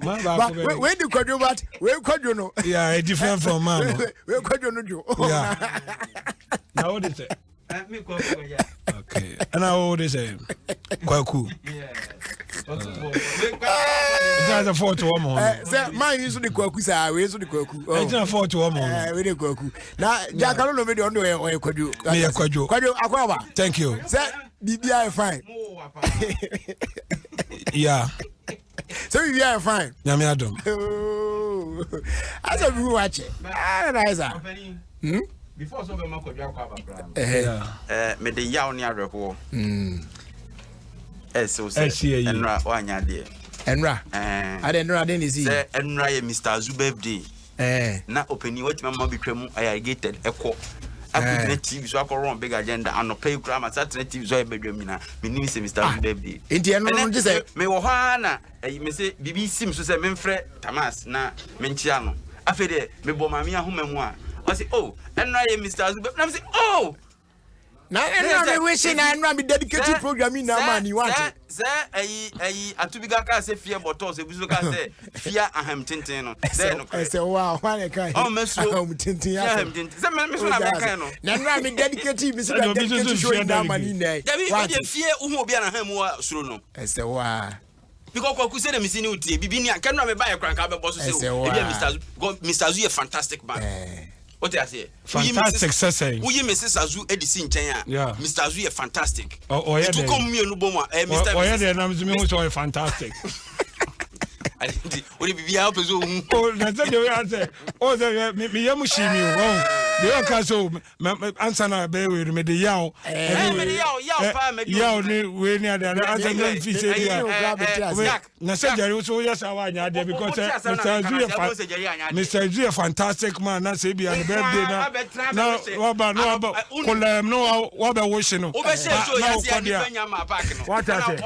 Man baako bɛ. Wei di kwadwo but wei kwadwo no. Yeah, a different from man no. Wei kwadwo no dwo. Yeah. Na wo de sɛ. Me kwaku ya. Okay. Ɛna wo de sɛ kwaku. Yeah. Ɛgyina sɛ fɔɔto wɔ mo ho. Sɛ man yi nso de kwaku saa wei nso de kwaku. Ɛgyina fɔɔto wɔ mo ho. Wei de kwaku. Na Jack no me de ɔno de ɔyɛ kwadwo. Meyɛ kwadwo. Kwadwo akɔ aba. Thank you. Sɛ biribiara yɛ fine. Yeah. Sɛ biribiara yɛ fine. Nyame adom. Asɛ bi hu wakyɛ. Ah na ayɛ saa. Hmm? Before so bɛma kwadwo akɔ aba koraa no. Eh, mede yaw ne awerɛhoɔ. Ɛsew sɛ ɛnora woanyɛ adeɛ. Ɛnora. Ade ɛnora de ne si. Sɛ ɛnora yɛ Mr. Azu birthday. Na ɔpanin watumi ama bi twa mu ɛyɛ irrigated ɛkɔ akɔgyina TV so akɔ run big agenda anɔpa yi koraa ma sa tena TV so ayɛ badwam nyinaa menim sɛ Mr. Azu birthday. Nti ɛno no gye sɛ mewɔ hɔ ara na ɛyi me se biribi si me so sɛ memfrɛ Tamas na menkyea no afei deɛ mebɔ maame ahoma mu a ɔse oh ɛnora yɛ Mr. Azu birthday na me se oh na ɛnura mi wisi na ɛnura mi dedicate program yi na ma ni wante. Sɛ ɛyi ɛyi atubiga kaa sɛ fia bɔtɔ sɛ ebi so kaa sɛ fia ahem tenten no sɛ ɛno korɛ. Ɛsɛ wa wa ne ka yi ahem tenten asɛ. Ahem tenten sɛ mɛ so na mɛ kan no. Na ɛnura mi dedicate mi sɛ dedicate show yi na ma ni nɛ. Dabi o de fie ohun obi a na ahem wa soro no. Ɛsɛ wa. Because kwaku sɛ na mesi ne wotie bibi ni a nkɛ no a meba yɛ kora nka bɛbɔ so sɛ o ebi a Mr. Azu because Mr. Azu yɛ fantastic man. Wote aseɛ? Fantastic sɛ sɛn? Woyi Mrs. Azu de si nkyɛn a Mr. Azu yɛ fantastic. Ɔyɛ dɛ. Etu kɔm mmienu bɔ mu a ɛyɛ Mr. Ɔyɛ dɛ nam so mi hu sɛ ɔyɛ fantastic. Nti o de bibi a ɔpɛ sɛ ohun. O na sɛ deɛ ɔyɛ asɛ o sɛ mi yɛ mu si mi o wɔn deɛ ɔka so ansa na bɛyɛ wei no mede yaw yaw ne wei ne adeade ansa na mfi sɛ bi a na sɛ gyare so woyɛ saa woanyɛ adeɛ because sɛ Mr. Azu yɛ fa Mr. Azu yɛ fantastic man na sɛ bi a ne birthday na na waba na waba kolɛm na wabɛwo hye no na wokɔ deɛ wate ase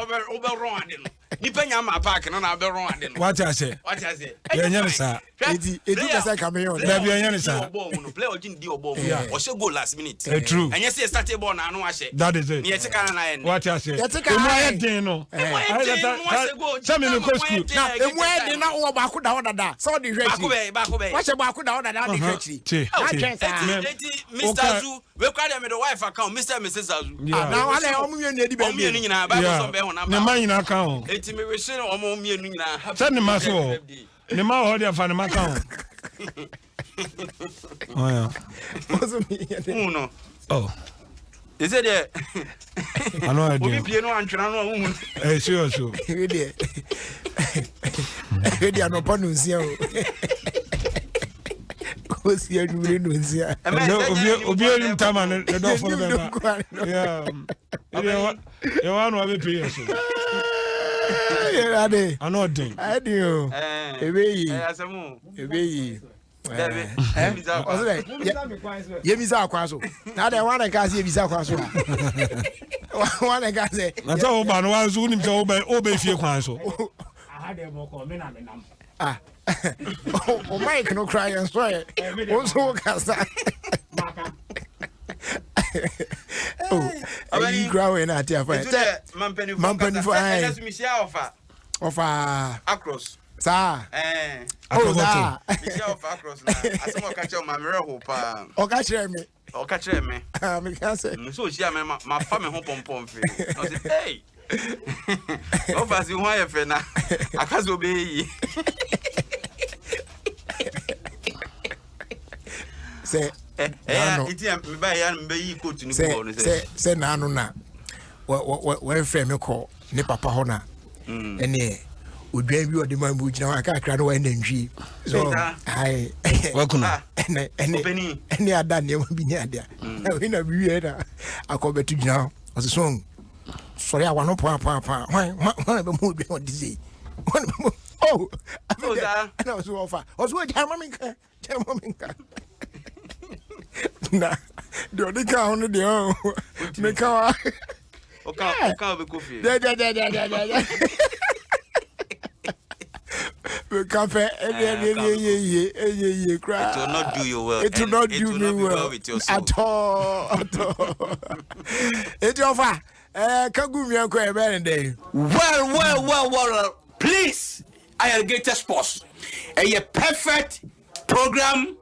Nipa nya ma park no na abɛrɔn ade no. Wate ase. Wate ase. Yɛnyɛ no saa. Eti eti kasa ka me yɛ. Dabi yɛnyɛ no saa. Ɔbɔ mu no player ɔgye ne di ɔbɔ mu. Ɔhyɛ goal last minute. Eh, true. Ɛnyɛ sɛ start ball na ano ahyɛ. That is it. Ne yɛte ka na na yɛ. Wate ase. Yɛte ka Emu ayɛ den no. Emu ayɛ den no ahyɛ goal. Sɛ mi mi kɔ school. Na emu ayɛ den na wɔ baako da hɔ dada. Sɛ ɔde hwɛ akyiri. Baako bɛ baako bɛ. Wahyɛ baako da hɔ dada ɔde hwɛ akyiri. Te. Atwɛn saa. Eti Mr. Zu wekura deɛ mede wife aka o Mr. and Mrs. Azu. Ah, na wɔn a wɔn mmienu na edi bɛn Wɔn mmienu nyinaa Bible sɔ bɛn ho namba. Ne mma nyinaa ka ho. Eti mi wese wɔn mmienu nyinaa happy. Sɛ ne mma so wɔ hɔ. Ne mma wɔ hɔ deɛ fa ne mma ka ho. Oh, yeah. no. Oh. They deɛ. Ano ayɛ den. Obi pie no antwena no a wohu. Ɛyɛ eh, serious o. Ebi deɛ. Ebi deɛ anɔpa no nsia o. Osi anwumire no nsia. Obi obi anim tama ne ne dɔfo no bɛba. Yeah. Yɛ wa no abɛpie yɛ so. Yɛ ade. Ano ɔden. Ade o. Ebe yi. Ebe yi. Yɛmisa akwan so na dɛ wọn nka sɛ yɛbisa kwan so a wọn nka sɛ. Na sɛ woba no wa nso wonim sɛ wobɛ fie kwan so. Ah, o mic no kora yɛn so ɛ wo nso wo kasa. Oh, ayi kura wei na ate afa yɛ. Sɛ mampanifo ayɛ. Ɔfa. Across. Saa. Ɛɛ. Oh, saa. Mehyia ɔfa across na asɛm ɔka kyerɛ ma merɛ ho paa. Ɔka kyerɛ me. Ɔka kyerɛ me. Ah, meka sɛ. Nso ohyia me ma ma fa me ho pɔmpɔn fe. Ɔse, hey. Ɔfa si ho ayɛ fɛ na aka sɛ ɔbɛyɛ yie. Sɛ naano. Nti meba yɛ mebɛyi coat no gu hɔ no sɛ. Sɛ naano na wɔfrɛ me kɔ ne papa hɔ na mm. ɛneɛ odwan bi ɔde ma mu gyina hɔ akakra no wayɛ nantwie so ae wakunu ɛne ɛne ɛne ada nneɛma bi ne adeɛ mm. na wei na bi wie na akɔ bɛto gyina hɔ ɔsɛ so sɔre a wano poapoapoa hwan hwan hwan bɛ mu odwan ɔde sei hwan bɛ mu oh ɛna ɔsɛ ɔfa ɔsɛ ɔgya ma mi nka gya ma mi nka na deɛ ɔde ka ho no deɛ ɔ meka wa. Ɔka ɔka ɔbɛkɔ fie. Dɛdɛdɛdɛdɛdɛ. Meka pɛ ɛni ɛni ɛni ɛyɛ yie ɛyɛ yie koraa. It will not do you well. It will not do me well with your soul. At all at all. Eti ɔfa ɛɛ kagu mmiɛnko ɛbɛn ne dɛ. Well well well well please. Irrigated Sports. Ɛyɛ perfect program,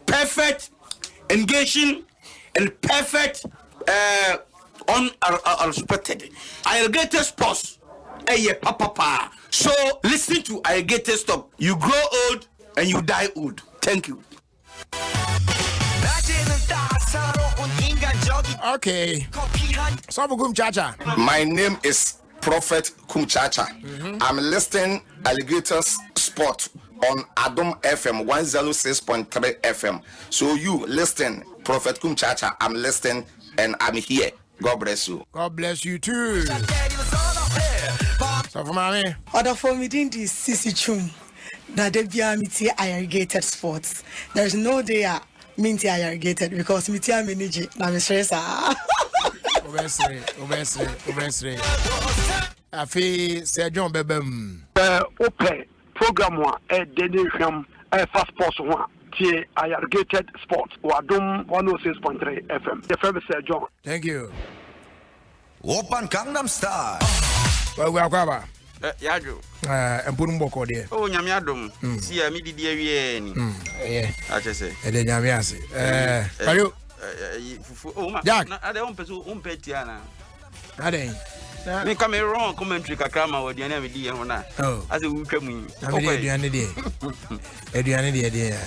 perfect engaging and perfect unexpected. Irrigated Sports ɛyɛ papapaa. So listen to Irrigated Stop. You grow old and you die old. Thank you. Okay. Sɔfo Kum Chacha. My name is Prophet Kum Chacha. I'm listening Alligators Sport on Adom FM 106.3 FM. So you listen, Prophet Kum Chacha. I'm listening and I'm here. God bless you. God bless you too. Sɔfo Maame. Ɔdɔfo, mi din di Sisi Chum. Na da biara metie Irrigated Sports. There is no day a mintie Irrigated because metie a m'ani gye na mesere saa. Wobɛsere, wobɛsere, wobɛsere. Afei sɛ John bɛba mu. Sɛ wopɛ program a ɛdɛ ne hwam ɛfa sports ho a, tie Irrigated Sport wɔ Adom 106.3 FM. Yɛfrɛ me Sir John. Thank you. Oppan Gangnam Style. Wawu akɔ aba. Yadwo. Mpo no mbɔkɔ deɛ. O Nyame adom. Si a medidi awie ni. Ɛyɛ. Akyɛ sɛ. Ɛdɛ Nyame ase. Kwadwo. Fufu. O ma. Jack. Na adɛ wompɛ so wompɛ tia na. Adɛn. Me ka me wrong commentary kakra ma wɔ aduane a medi yɛ ho na. Oh. Asɛ wotwa mu yi. Na mede aduane deɛ. Aduane deɛ deɛ.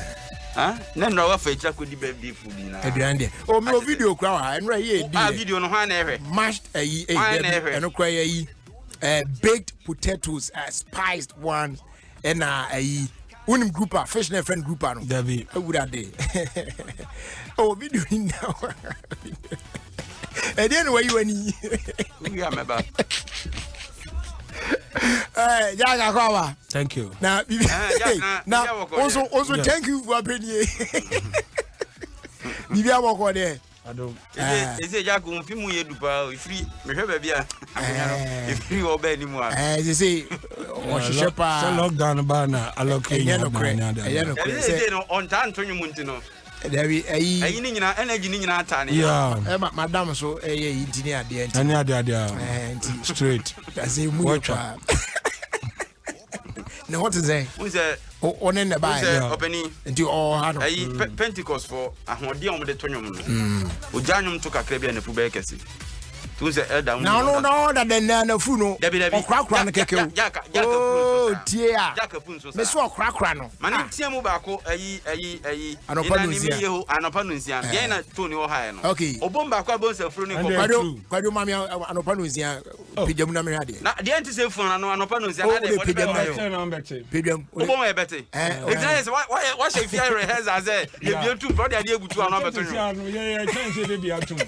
Ah, na nnora wafa akyira kɔdi birthday food nyinaa. Aduane deɛ. O mi wɔ video kura wɔ ha. Ɛnora yi yɛ di. Ah, video no hwan na ɛhwɛ? Mashed ayi. Hwan na ɛhwɛ? Ɛno kura yɛ yi. Baked potatoes, spiced ones, ɛna ayi. Wonim grouper, fish na ɛfrɛ no grouper no. Dabi. Awurade. Oh, video ni na. Ɛdeɛ na wayi w'ani. Wowie a mɛba. Jack Akwawa. Thank you. Na bibi na also also thank you for apenie. Bibi abɔkɔ deɛ. Adom. Ese Jack mfi mu yɛ du paa efiri mehwɛ baabi a akonnwa no efiri hɔ bɛɛ ni mu a. Sese ɔhyehyɛ paa. Sɛ lockdown ba na alɔke ɛnyɛ nokorɛ, ɛnyɛ nokorɛ. Sɛ no ɔntaa nto nwom nti no. Dabi, ayi. Ayi ne nyinaa energy ne nyinaa taa ne. Yeah. Ɛ madam so ɛyɛ yi nti ne adeɛ nti. Ɛne adeɛ adeɛ. Ɛɛ nti. Straight. Ase mu yɛ paa. Ne ho te sɛn? N sɛ. O ne ne ba yɛ. N sɛ ɔpɛni. Nti ɔwɔ ha no. Ayi Pentecost fo ahoɔden a wɔde to nwom no. Ogya nwom to kakra bi a nafu bɛyɛ kɛse. Tu sɛ ɛda na ɔno na ɔda dɛ na nafu no. Dabi dabi. Ɔkorakora no kɛkɛ o. Oo tie a. Mesi ɔkorakora no. Ma ne tia mu baako ayi ayi ayi. Anɔpa no nsia. Anɔpa no nsia. Deɛ na Tony wɔ ha yɛ no. Okay. Obom baako a bonsa furu ne kɔ. Kwadwo kwadwo maame anɔpa no nsia pagya mu na mehwɛ adeɛ. Na deɛ nti sɛ funu ano anɔpa no nsia na deɛ wɔde bɛ wɔ. Pagya mu. Obom yɛ bɛte. Eti na yɛ sɛ wahyɛ fia rehearsal sɛ yɛ bie tum fɛ ɔde adeɛ ebutu ano abɛto nwom. Yɛ yɛ kyɛn sɛ de bi atum.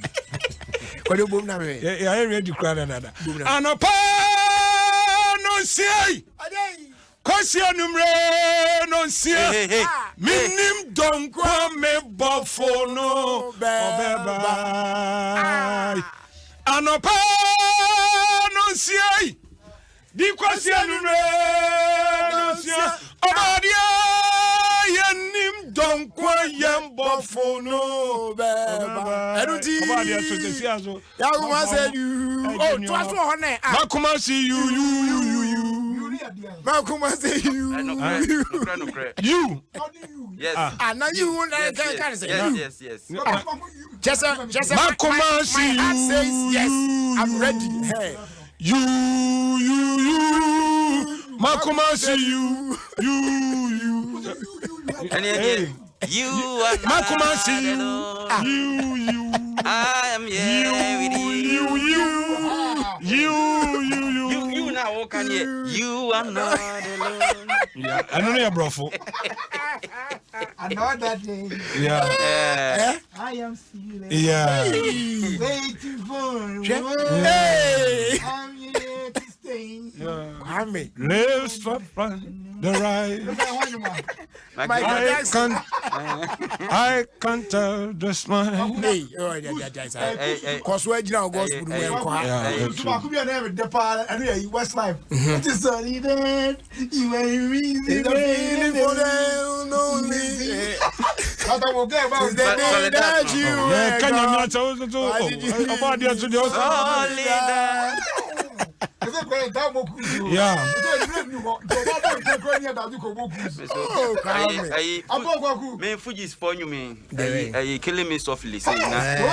Kwadwo bom na mehwɛ. Yɛ yɛ ready kura dada. Anɔpa no nsia yi. Kɔsi anumere no nsia. Minim dɔnkwa me bɔfo no ɔbɛba. Anɔpa no nsia yi. Di kɔsi anumere no nsia. Ɔbɛdeɛ yɛnim dɔnkwa yɛn bɔfo no ɔbɛba. Ɛno ti. Ɔbɛdeɛ so sɛ si aso. Yakoma sɛ you. Oh, to aso wɔ hɔ nɛ. Makoma si you you you you you. Makoma sɛ you. Nokorɛ nokorɛ. You. Yes. Ah, na you na kan kan sɛ. Yes yes yes. Kyɛsɛ kyɛsɛ. Makoma si My you. heart says yes. I'm ready. Hey. You you you. Makoma si you you you. Ɛne ɛdeɛ. You are Makoma si you alone. you you. I am here with you. You you you you you. You you na wo kan yɛ. You are not alone. Yeah, ɛno no yɛ borɔfo. Another day, Yeah. Eh. I am still Yeah. waiting for you. Hey. I'm here to stay. Kwame. Lives for front the right. Michael I Jackson. can I can tell the smile. Hey, oh, yeah, yeah, yeah, yeah. Hey, hey. Kɔ so agyina wo gospel mu ɛnkɔ ha. Yeah, that's true. Baako bi a na yɛ dɛ paa ɛno yɛ Westlife. It is only that you ain't reason It's a feeling for them lonely. Bàtà wò kẹ́ ẹ̀ bá It's the day that you Yeah, were can you gone. not so so? Ɔbɔ adeɛ so deɛ ɔsɛ. Solidar. Yeah. Me Fuji's for you me. Ɛyi killing me softly say na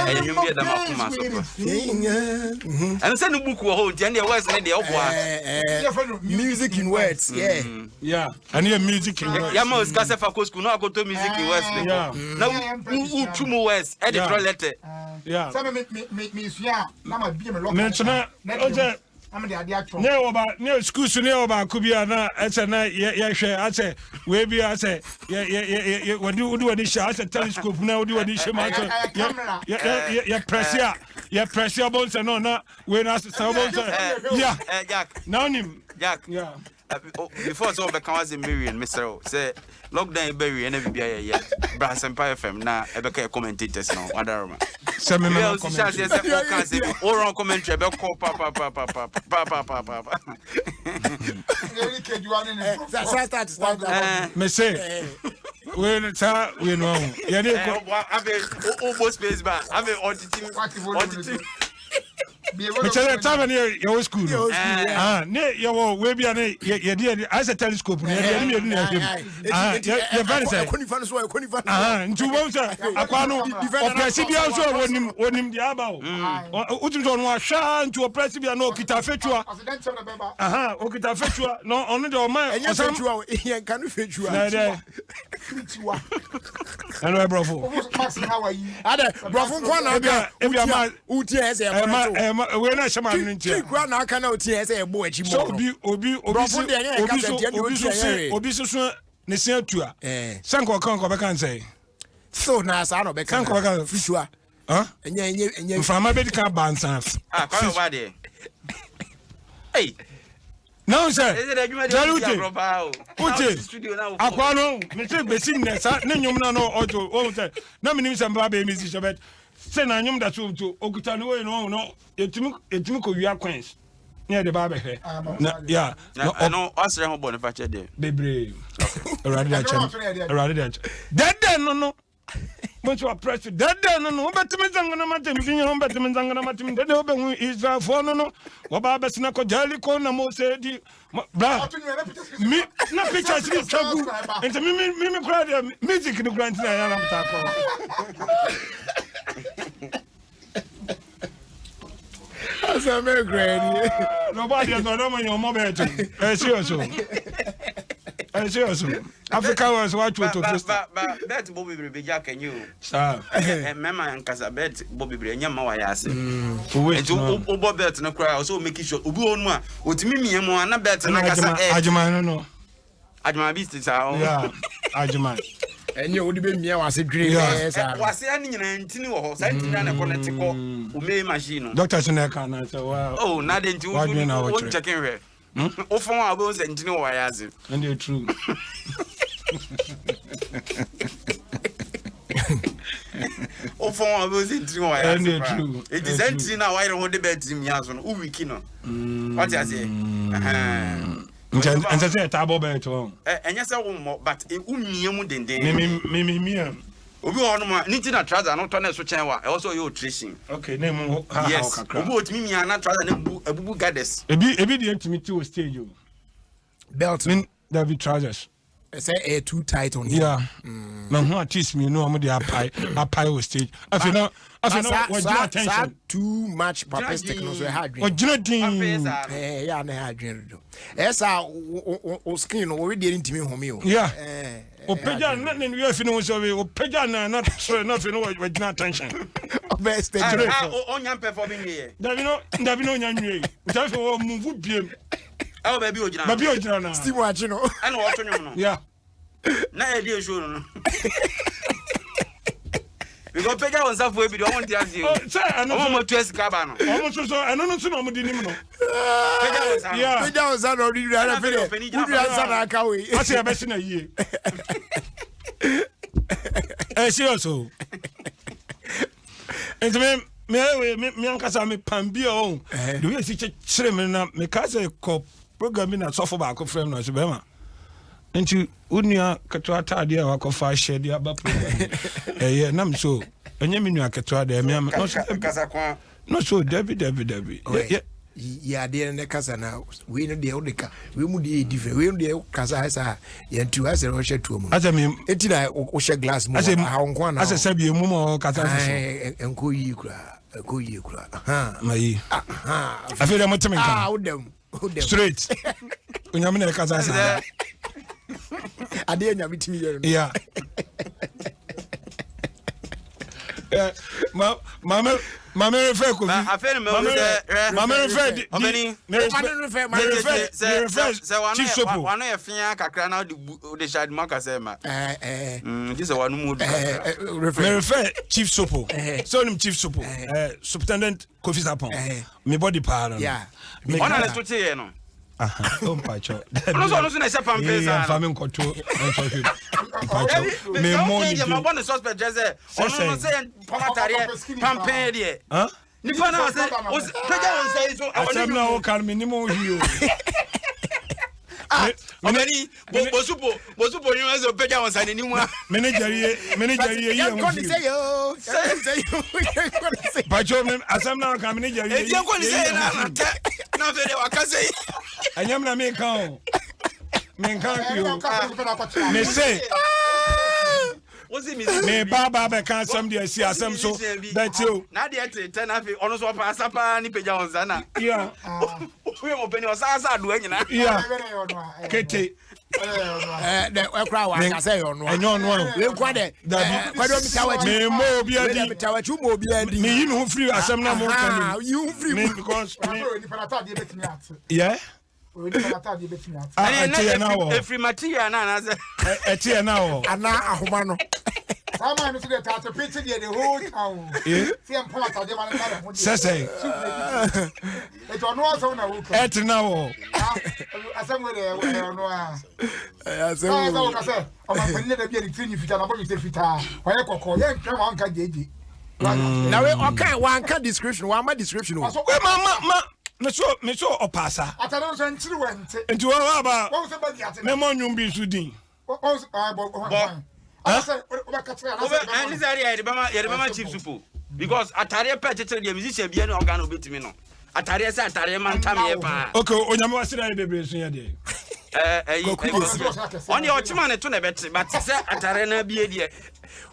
ɛyɛ nwom bi ɛda ma koma so pa. Ɛno sɛ ne book wɔ hɔ nti ɛne deɛ words ne deɛ ɔboa. Music in words, yeah. Yeah, ɛne yɛ music in words. Yɛma osika sɛ fa kɔ school na wakɔtɔ music in words ne kɔ. Na wotu mu words ɛde twerɛ letter. Yeah. Mentena ɔsɛ ne wɔ ba ne sukuu so ne wɔ baako bi a na ɛsɛ na yɛ yɛhwɛ asɛ wei bi asɛ yɛ yɛ yɛ yɛ wɔde wode wɔde hyɛ asɛ telescope na wode wɔde hyɛ mu asɛ yɛ yɛ yɛ yɛ prɛse a yɛ prɛse a ɔbɛn sɛ no na wei na asesa ɔbɛn sɛ ya na onim. Jack. Yeah. Before sɛ wɔbɛka w'asɛm bɛwie no mesrɛ wo sɛ lockdown yi bɛwie na biribi ayɛ yɛ bra Asɛmpa FM na ɛbɛka yɛ commentators no wadaroma sɛ me mɛma commentary aseɛ sɛ woka asɛm bi worɔn commentary ɛbɛkɔ papapapapapapapa mese wei saa wei no ahu yɛde kɔ afei wobɔ space bar afei ɔtete ɔtete mekyerɛ sɛ time ne yɛwɔ school no ah, ne yɛwɔ wei bia ne yɛde yɛde ayɛ sɛ telescope no yɛde yɛde mmienu na ɛhwɛ mu ah, yɛfrɛ no sɛ ah, nti wobɛhu sɛ akwaa no ɔprɛse bia nso a wɔnim wɔnim deɛ aba o mm. wotumi sɛ ɔno ahwɛ a nti ɔprɛse bia na ɔkita afɛtua ɔkita afɛtua na ɔno deɛ ɔma ɔsam na ɛdɛ ɛno ɛ brɔfo adɛ brɔfo nko na aka wotie ɛsɛ ɛkɔ no to wei na ɛhyɛ maa no ntia twi kura na aka na wotie ɛsɛ ɛbɔ akyi mɔ no obi obi obi si obi so obi so se obi so so ne se atua sɛ nka ɔka nka ɔbɛka nsɛ so na saa na ɔbɛka sɛ nka ɔbɛka fitua ɛnyɛ ɛnyɛ ɛnyɛ mframa bɛdi kan ba nsa ah kwan ɔba deɛ ei na n sɛ jali wote wote akoa no mese bɛsi nnɛ sa ne nnwom no no ɔto ɔhu sɛ na menim sɛ mba bɛyɛ musician but sɛ na nnwom da so nti ɔkuta ne wei no ɔhu no yɛtumi yɛtumi kɔwia coins ne yɛde ba abɛhwɛ na ya na ɛno ɔsrɛ ho bɔ ne fakyɛ deɛ bebree awurade de akyɛ awurade de akyɛ dɛdɛ no no Mo nso aprɛ so dɛdɛ no no wobɛtumi nsankana matem finya wobɛtumi nsankana matem dɛdɛ wobɛhu Israelfoɔ no no wɔba abɛsena kɔ Jericho na Mose di bra mi na pictures ni twa gu nti mi mi mi kura deɛ music ni kura nti na yɛn anam taa kɔ. Asɛm bɛ kura ni. Na ɔbɔ adeɛ sɛ ɔdɔ ma nyɛ ɔmɔ bɛyɛ to. Ɛyɛ serious o. Ɛyɛ serious o. Africa wɔ so watwo to twist. Ba ba bet bɔ bebree bɛ gya kɛnyɛ o. Saa. Ɛ mɛma nkasa bet bɔ bebree ɛnyɛ mma wayɛ ase. Nti o bɔ bet no koraa ɔsɛ o make sure obi wɔ no a otumi mia mu a na bet no kasa ɛ. Adwuma no no. Adwuma bi ti saa. Yeah, adwuma. Ɛnyɛ wode bɛ mia wase dwiri bɛyɛ saa. Wase ani nyinaa ntini wɔ hɔ. Saa ntini na ɛkɔ ne te kɔ ome machine no. Doctor sɛ na ɛka na sɛ wa. Oh, na de nti wo wo nkyɛke nhwɛ. Wo fɔn a wobɛhu sɛ ntini wɔ wayɛ ase. Ɛnde true. Wo fɔn a wobɛhu sɛ ntini wɔ wayɛ ase paa. Enti sɛ ntini na wayere ho de bɛɛ tiri mia so no, wo wiki no. Wate aseɛ? Ɛhɛn. Nkyɛ ɛnsɛ sɛ yɛtaa bɔ bɛɛt wɔn. Ɛnyɛ sɛ wo mmɔ but wo mia mu denden. Me me mia. Obi wɔ hɔnom a ne ti na trouser no tɔ na ɛso kyɛn wa ɛwɔ sɛ ɔyɛ alteration. Okay na emu ha ha Yes kakra. obi wɔ otumi mia na trouser no abu abubu gathers. Ebi ebi deɛ tumi ti wɔ stage o. Belt. Me dabi trousers. Sɛ ɛyɛ too tight on him. Yeah. Na ho artist mmienu a wɔde apae apae wɔ stage. Afei na afei na wɔgyina attention. Saa too much papistic no so ɛha adwene. Wɔgyina din. Ɛɛ yɛ a na ɛha adwene dodo. Ɛyɛ saa o skin no wɔwe deɛ no ntumi nhome o. Yeah. Ɔpagya na ne wia fi ne ho sɛ ɔpagya na na sɛ na afei na wɔgyina attention. Ɔbɛ stage. Ɔnya mpɛfɔ bi nwie yɛ. Dabi no dabi no ɔnya nwie. Nti afei wɔ move biem. Ɛwɔ baabi ogyina. Baabi ogyina na. Steam akyi no. Ɛna ɔto nwom no. Yeah. Na ɛdi esuo no no. Because pagya wɔn nsa fo ebi de wɔn nti ase o. Sɛ ɛno so. Wɔn mo tu sika ba no. Wɔn nso so ɛno no nso na wɔn di nim no. Pagya wɔn nsa no. Yeah. Pagya wɔn nsa na ɔdi wura na fɛ dɛ wudura nsa na aka wei. Ɔsi ɛbɛsi na yie. Ɛ serious o. Nti mi mi ɛwɛ mi mi ankasa mi pan bi a ɔn. De o yɛ si kyekyere mi na mi ka sɛ kɔ program bi na sɔfo baako frɛ mi na ɔsɛ bɛrima. Nti wo nua ketewa ataadeɛ a wakɔfa ahyɛ de aba program ɛyɛ nam so ɛnyɛ me nua ketewa deɛ ɛmea me. No so dabi dabi dabi. Yɛ adeɛ no ne kasa na wei no deɛ wode ka wei mu deɛ yɛ different wei no deɛ kasa ayɛ saa yɛn tu ayɛ sɛ wɔhyɛ tuo mu no eti na wohyɛ glass mu aha nko ana asɛ sɛ bi emu ma ɔkasa soso nkɔ yie kura nkɔ yie kura ma yi afei deɛ mo te me nka ah wodam wodam straight onyame na ɛkasa saa adeɛ nyame tumi yɛ no yeah maame maame refɛ kofi maame refɛ di di me refɛ me refɛ chief sopo wano yɛ fia kakra na ɔde bu ɔde hyɛ aduma kasa ma gye sɛ wano mu odu kakra me refɛ chief sopo sɛ onim chief sopo superintendent kofi sapon me body paa no ɔna ne to teɛ no o mpakyɛw ɔno nso ɔno nso na ɛhyɛ pampers saa no nfa mi nkɔto nsɔhwɛ mu mpakyɛw me mmɔ ne din mabɔ ne suspect kyerɛ sɛ ɔno no sɛ yɛn pam atareɛ pampee deɛ nipa na ɔsɛ pagya wɔn nsa yi so asɛm na ɔka no menim wo hwee o ɔbɛni bosupo bosupo ni wọn sɛ ɔpɛgya wɔn nsa n'anim a. mene gyariye mene gyariye yi ɛho firi mpakyɛw me asɛm na ɔka mene gyariye yi yɛnkɔ ne sɛ yɛ na anatɛ na afei deɛ waka sɛ yi. ɛnyɛ me na meka o menka hwee o mese me ba ba bɛka asɛm deɛ asi asɛm so bɛte o. Na deɛ te tɛ na afei ɔno nso ɔpa asa paa ne pagya wɔn nsa na. Yeah. Woyɛ mo panyin ɔsa asa adoa nyinaa. Yeah. Kete. Ɛɛ ɛkura wa akasa yɛ ɔnoa. Ɛnyɛ ɔnoa o. Wei nkwa dɛ. Dabi. Kwadu mi ta w'akyi. Mi mɔ obi adi. Wei mi ta w'akyi mɔ obi adi. Mi yi mi ho firi asɛm na mo ka mi. Yi ho firi mu. Because mi. Yeah. Ɛte yɛ na wɔ. Efiri material na anaasɛ. Ɛte yɛ na wɔ. Anaa ahoma no. Saa maa no so deɛ taate pete deɛ the whole town. Sɛ yɛn pɔn atadeɛ ma no nka ne ho deɛ. Sɛsɛ. Ètò ɔno asɛm na wò kɛ. Ɛte na wɔ. Asɛm wo deɛ ɛyɛ ɔno a. Ɛyɛ asɛm wo. Sɛ wò ka sɛ ɔmɔ panyin dɛ bi yɛ ne tiri nyi fitaa na bɔ mi sɛ fitaa ɔyɛ kɔkɔɔ yɛn ntwɛn ma ɔnka gyegye. Na we ɔka wanka description wama description o. We ma ma ma me so me so ɔpaasa. Atade nso nkyiri wɔ nte. Nti wɔ wɔ aba. Wɔn sɛ bagi ate. Me mɔ nwom bi so din. Wɔn sɛ bɔ bɔ. Anasɛ wobɛka kyerɛ anasɛ yɛde bɛma. Ɛne sɛ yɛde bɛma yɛde bɛma chief supo because atadeɛ pɛ kyekyere deɛ musician bia ne ɔga na obetumi no atadeɛ sɛ atadeɛ ma ntameɛ paa. Okay onyame wa sira yɛ bebree so yɛ deɛ. Ɛɛ ɛyi ɔne ɔkyema ne to na ɛbɛte but sɛ atadeɛ na abie deɛ.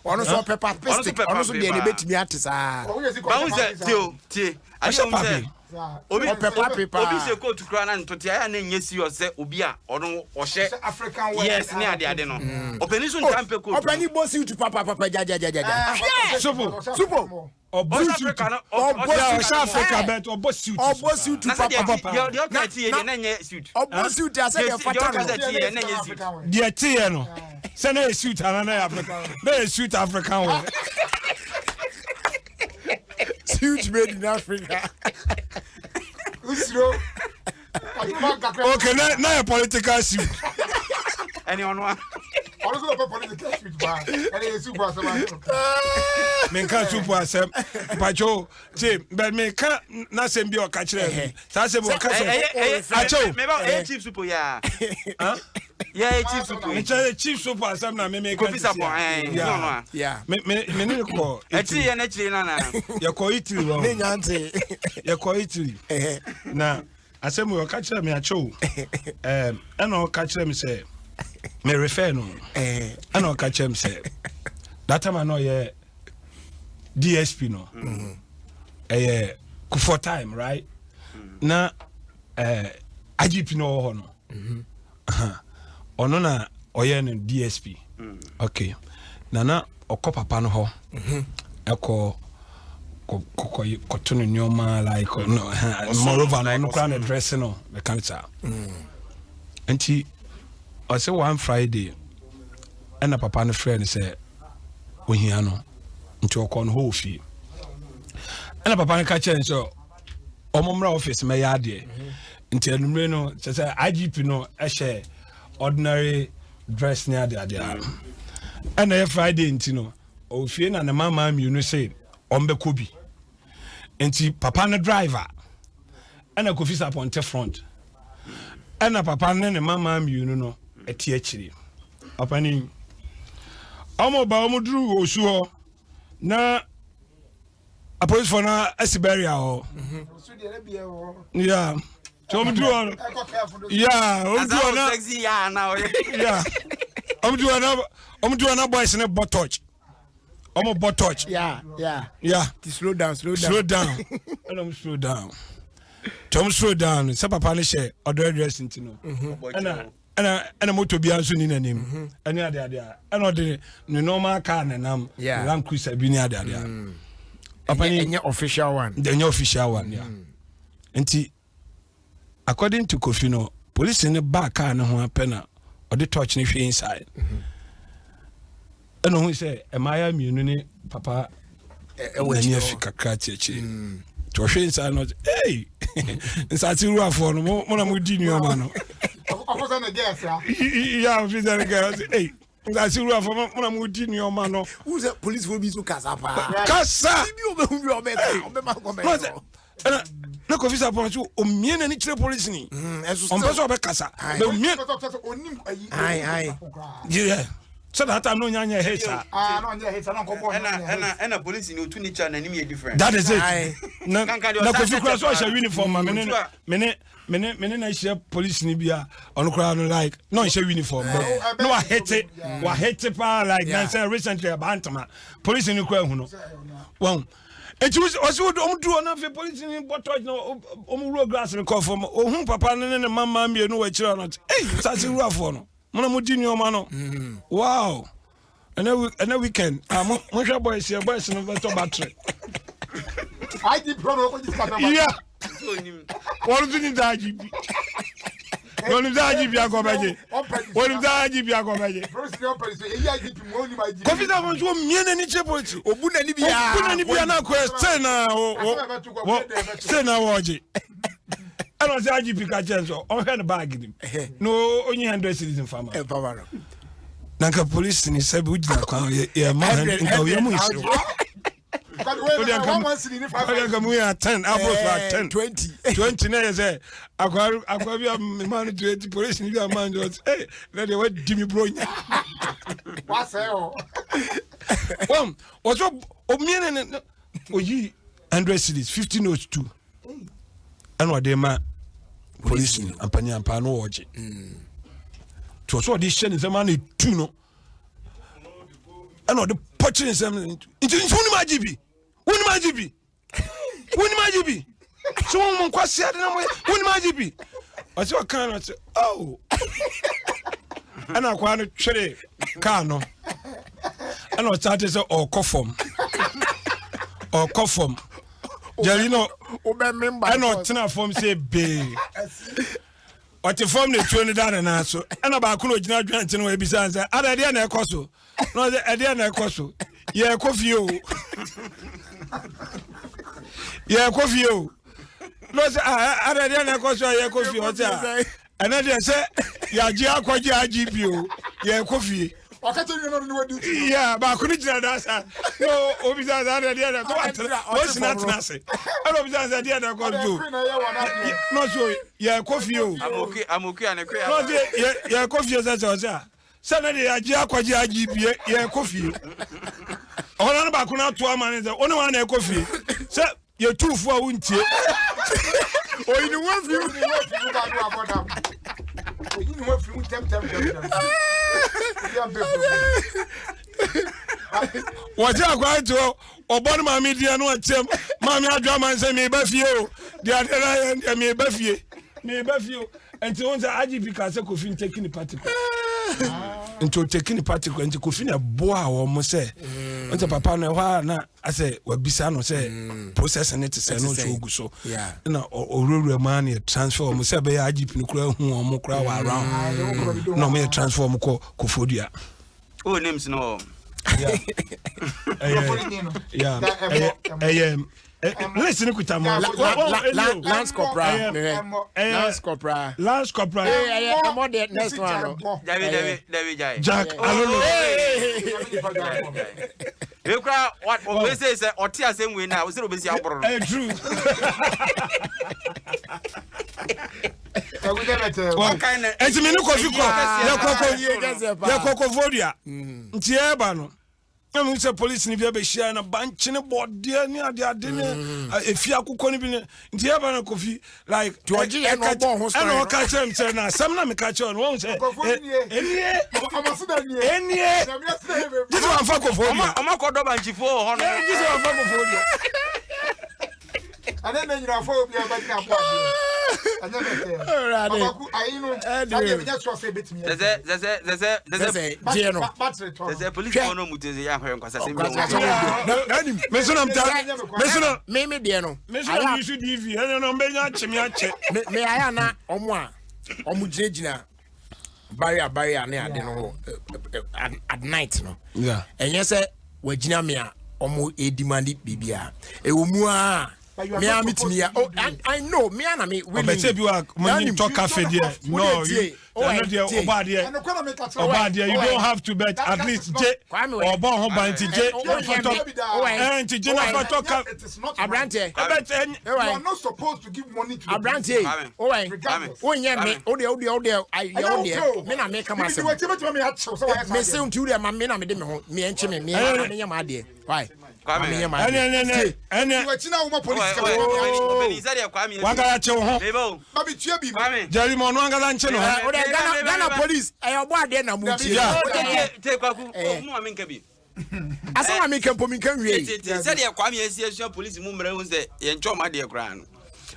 Ɔno nso ɔpɛ papistic ɔno nso deɛ ne betumi ate saa. Bahu sɛ tie o tie adeɛ wɔn sɛ obi ɔpɛ papi paa obi hyɛ kootu koraa na ntote ayɛ a na nyɛ serious sɛ obi a ɔno ɔhyɛ yes ne ade ade no ɔpɛni so ntaa mpɛ kootu. Ɔpɛni bɔ suit papapapa gyagyagyagyagya. Sopo supo. Ɔbɔ suit ɔbɔ suit ɔhyɛ Africa bɛt ɔbɔ suit ɔbɔ suit papa deɛ deɛ ɔka ti yɛ deɛ na nyɛ suit. Ɔbɔ suit asɛ deɛ fata no deɛ ɔka ti yɛ na nyɛ suit. Deɛ ti yɛ no sɛ na yɛ suit ana na yɛ Africa na yɛ suit African wɔ. Suit made in Africa. Okay na na yɛ political suit. Ɛni ɔno a. Ɔno nso ɔpɛ political suit paa ɛna yɛ suit asɛm asɛm. Menka suit asɛm mpacho te bɛ menka n'asɛm bi ɔka kyerɛ mi saa asɛm ɔka sɛ akyɛw. Mɛba ɛyɛ chief supo yaa. Yɛ chief supo yi. Nkyɛn chief supo asɛm na mɛmɛ ka Kofi Sapon ɛɛ Yeah. ɔno a. Yeah. Me me me ne kɔ. Ɛkyiri yɛ n'akyiri nana. Yɛkɔ Italy wɔ. Ne nyante. Yɛkɔ Italy. Na asɛm wɔ ɔka kyerɛ me akyɛw. Ɛɛm ɛna ɔka kyerɛ me sɛ me refer no. Ɛna ɔka kyerɛ me sɛ that time na ɔyɛ DSP no. Ɛyɛ Kufuor time right? Na ɛɛ IGP no ɔwɔ hɔ no. Ɔno na ɔyɛ no DSP. Okay. Na na ɔkɔ papa no hɔ. Ɛkɔ kɔ kɔto no nneɛma like no moreover no ɔno koraa na dress no mɛka no saa. Nti ɔsɛ one Friday ɛna papa no frɛ no sɛ ohia no nti ɔkɔ no hɔ wɔ fie. Ɛna papa no ka kyerɛ no sɛ ɔmo mmra office mɛyɛ adeɛ. Nti anumere no kyerɛ sɛ IGP no ɛhyɛ ordinary dress ne ade ade a ɛna ɛyɛ Friday nti no ɔwɔ fie na ne mama mmienu se ɔmbɛkɔ bi nti papa no driver ɛna Kofi Sapon te front ɛna papa ne ne mama mmienu no ɛte akyire papa ni ɔmo ba ɔmo duru osu hɔ na. Apolisifoɔ no asi barrier hɔ. Yeah. Nti wɔn duru hɔ no. Yeah, wɔn duru hɔ na. Yeah. Wɔn duru hɔ na wɔn duru hɔ na boys no bɔ torch. Wɔn bɔ torch. Yeah, yeah. Yeah. Ti slow down, slow down. Slow down. Ɛna wɔn slow down. Nti wɔn slow down sɛ papa no hyɛ ɔdɔ dress nti no. Ɛna ɛna ɛna moto biara nso ni n'anim mhm. ɛne ade ade a ɛna ɔde ne normal car na nam land cruiser bi ne ade ade a. Mm. Papa ni ɛnyɛ official one. Ɛnyɛ official one ya. Mm. Nti according to Kofi no polisi ne baa car ne ho apɛ na ɔde torch ne hwɛ inside. Mm-hmm. Ɛna ohun sɛ mmayewa mmienu ne papa n'ani afi kakra te akyire mm. nti ɔhwɛ nsa no ɔsɛ ei nsase wurafoɔ no mo na modi nneɛma no ya ɔfisa ne gɛs ɔsɛ ei nsase wurafoɔ mo na modi nneɛma no. wúwo sɛ polisifoɔ bi nso kasa paa. kasa bi ɔbɛhu bi ɔbɛka ɔbɛma kɔmɛ. ɛna na kofi sapɔn so omie n'ani kyerɛ polisi ni mm, ɔmpɛ sɛ ɔbɛkasa bɛ omie yɛ sɛ that time no nya nyɛ hit saa. ɛna ɛna polisi ni otu ni kya n'anim yɛ different. that is it na na kofi kura so ɔhyɛ uniform ma mene mene mene mene na ehyia polisi ni bi a ɔno kura no like na ɔnhyɛ uniform but na wahete wahete paa like na sɛ recently ɛba ntoma polisi ni kura ehunu wɔn. Eti ɔsi wɔn duru hɔ na afei polisi ni bɔ tɔɔkye na wɔn wura glass no kɔɔ fam. Ohun papa no ne ne mma mmaa mmienu wɔ akyire hɔ no ɔte ei nsase wurafoɔ no mo na mo di nneɛma no mm. wow ɛnɛ ɛnɛ weekend ah mo mo hwɛ boys yɛ boys no bɛtɔ battery. IGP ɔno ɔkɔ gyi sika sɛ yeah wɔn nso ni saa IGP wɔn sɛ IGP akɔ bɛgye wɔn sɛ IGP akɔ bɛgye kofi sɛ wɔn nso wɔn mie n'ani kyerɛ polisi obu n'ani biara obu n'ani biara na akɔ sɛ na wɔ wɔ sɛ na wɔgye ɛna ɔsɛ IGP ka kyerɛ nso ɔhwɛ ne baagi nim na onyi hundred cedis nfama na nka polisi ni sɛbi wogyina kwan yɛ yɛ ma nka oyɛ mu nhyerɛ wode anka mu yɛ 10 aboro so a 10 20 20 na yɛ sɛ akwa akwa bi a mema no 20 polisi bi a ma no 20 eh na deɛ wadi me bro nya wasɛe hɔ wɔn wɔsɔ omie ne ne oyi 100 cedis 50 notes two ɛna ɔde ma polisi ampani ampa no wɔgye nti ɔsɔ ɔde hyɛ ne nsɛm ana etu no ɛna ɔde pɔkyere nsɛm nti nti wonim agye bi wonim agye bi wonim agye bi sɛ wɔn mu nkwasi ade na mo yɛ wonim agye bi ɔsɛ ɔkan no ɔsɛ oh ɛna akwa no twere kaa no ɛna ɔsate sɛ ɔkɔ fam ɔkɔ fam gyari no ɛna ɔtena fam sɛ bee Ɔte fam na etuo no da ne nan so. Ɛna baako na ogyina dwɛn no ebisa sɛ, ada ɛdeɛ na ɛkɔ so? Na ɔsɛ ɛdeɛ na ɛkɔ so? Yɛrekɔ fie o. Yɛrekɔ fie o. Na ɔsɛ ah ada ɛdeɛ na ɛkɔ so a yɛrekɔ fie? Ɔsɛ ah ɛnɛ deɛ sɛ yɛagye akɔgye agye bi o yɛrekɔ fie. ɔka kyerɛ nua no ne wadi ti. Yeah, baako no gyina da sa na obisa sɛ ada deɛ na so watena wɔsina atena ase ɛna obisa sɛ deɛ na ɛkɔ so na ɔsɛ yɛkɔ fie o na ɔsɛ yɛkɔ fie sɛ sɛ ɔsɛ a sɛ na deɛ yɛagye akɔgye agye bie yɛkɔ fie ɔhɔ no baako no ato ama ne sɛ wo ne wɔn na ɛkɔ fie sɛ yɛtu fo a wontie oyi ne ho afiri mu ne ho afiri mu baako abɔ dam oyi ne ho afiri mu ntɛmntɛmntɛm wɔte akwaa nti hɔ ɔbɔ no maame deɛ no akyɛm maame adwa ma nsɛ meba fie o deɛ adeɛ no ayɛ deɛ meba fie meba fie o nti wo sɛ igp ka sɛ kofi ntɛki ne particle nti ɔtɛki ne particle nti kofi na ɛboa wɔ mo sɛ nti papa no ɛhɔ a na asɛ wabisa no sɛ mm. process ne te sɛ no nso ogu so na ɔwurawura mu a na yɛ transfer wɔn sɛ ɛbɛyɛ agp no kura hu wɔn kura wɔ around mm. na wɔn yɛ transfer wɔn kɔ kofodua. o names no. ɛyɛ ɛyɛ list ni kuta mu. lance corporal lance corporal. lance corporal. ɛyɛ ɛmɔ de next one no. dabi dabi dabi jai. jack alolo. Wei koraa wa wei sɛ sɛ ɔte asɛm wei na ɔsɛ obesi aboro no. Ɛyɛ true. Ɛnti mi ni kofi kɔ yɛ kɔkɔ yɛ kɔkɔ fodua nti yɛ ba no. Na mehu sɛ polisi no bi abɛhyia na bankye ne bɔdeɛ ne adeade ne ɛfi akokɔ no bi ne nti yɛba no Kofi like ɛna ɔka kyerɛ m sɛ na asɛm na meka kyerɛ no wɔhu sɛ ɛnie ɛnie gye sɛ wamfa kɔfoɔ dua ɔmakɔdɔ bankyifoɔ wɔ hɔ no gye sɛ wamfa kɔfoɔ dua. Ɛnɛ na nyinafo obi a ɔbɛgyina abo adeɛ ɛnyɛ bɛtɛ ɔbaku ayi no saa deɛ menyɛ sure sɛ ebetumi yɛ sɛ sɛ sɛ sɛ sɛ sɛ gyeɛ no battery tɔ sɛ sɛ polisifoɔ no mu te sɛ yɛ ahwɛ nkwasa sɛ bi wɔn me so na mta me so na me me deɛ no me so na mi so dv ɛnɛ no mbɛnya akye me akyɛ me me ayɛ na ɔmo a ɔmo gyinagyina barrier barrier ne ade no hɔ at night no ɛnyɛ sɛ wagyina me a ɔmo edimandi biribiara ɛwɔ mu a me a metumi ya oh I know me a na me willing ɔbɛsɛ bi wa mo ni tɔ cafe deɛ no you ɛno deɛ ɔbɔ adeɛ ɔbɔ adeɛ you don't have to bet at least gye ɔbɔ ho ban ti gye nafa tɔ ɛn ti gye nafa tɔ ka aberanteɛ ɛbɛ You are not supposed to give money to the aberanteɛ owɛ wonyɛ me o deɛ o deɛ o deɛ ayɛ o deɛ me na me kama asɛm me se nti o deɛ ma me na me de me ho me ɛnkye me me me nyɛ ma adeɛ why ma me nyɛ ma adeɛ tie ɛnɛ wankasa kye wo ho jerry ma ɔno ankasa nkye ne ho o deɛ Ghana Ghana police ɛyɛ ɔbɔ adeɛ na mo tie tie kwaku mo ma me nka bi asɛm a meka mpo menka nwie. Sɛdeɛ Kwame asi asua polisi mu mmara hu sɛ yɛnkyɛ ɔma deɛ koraa no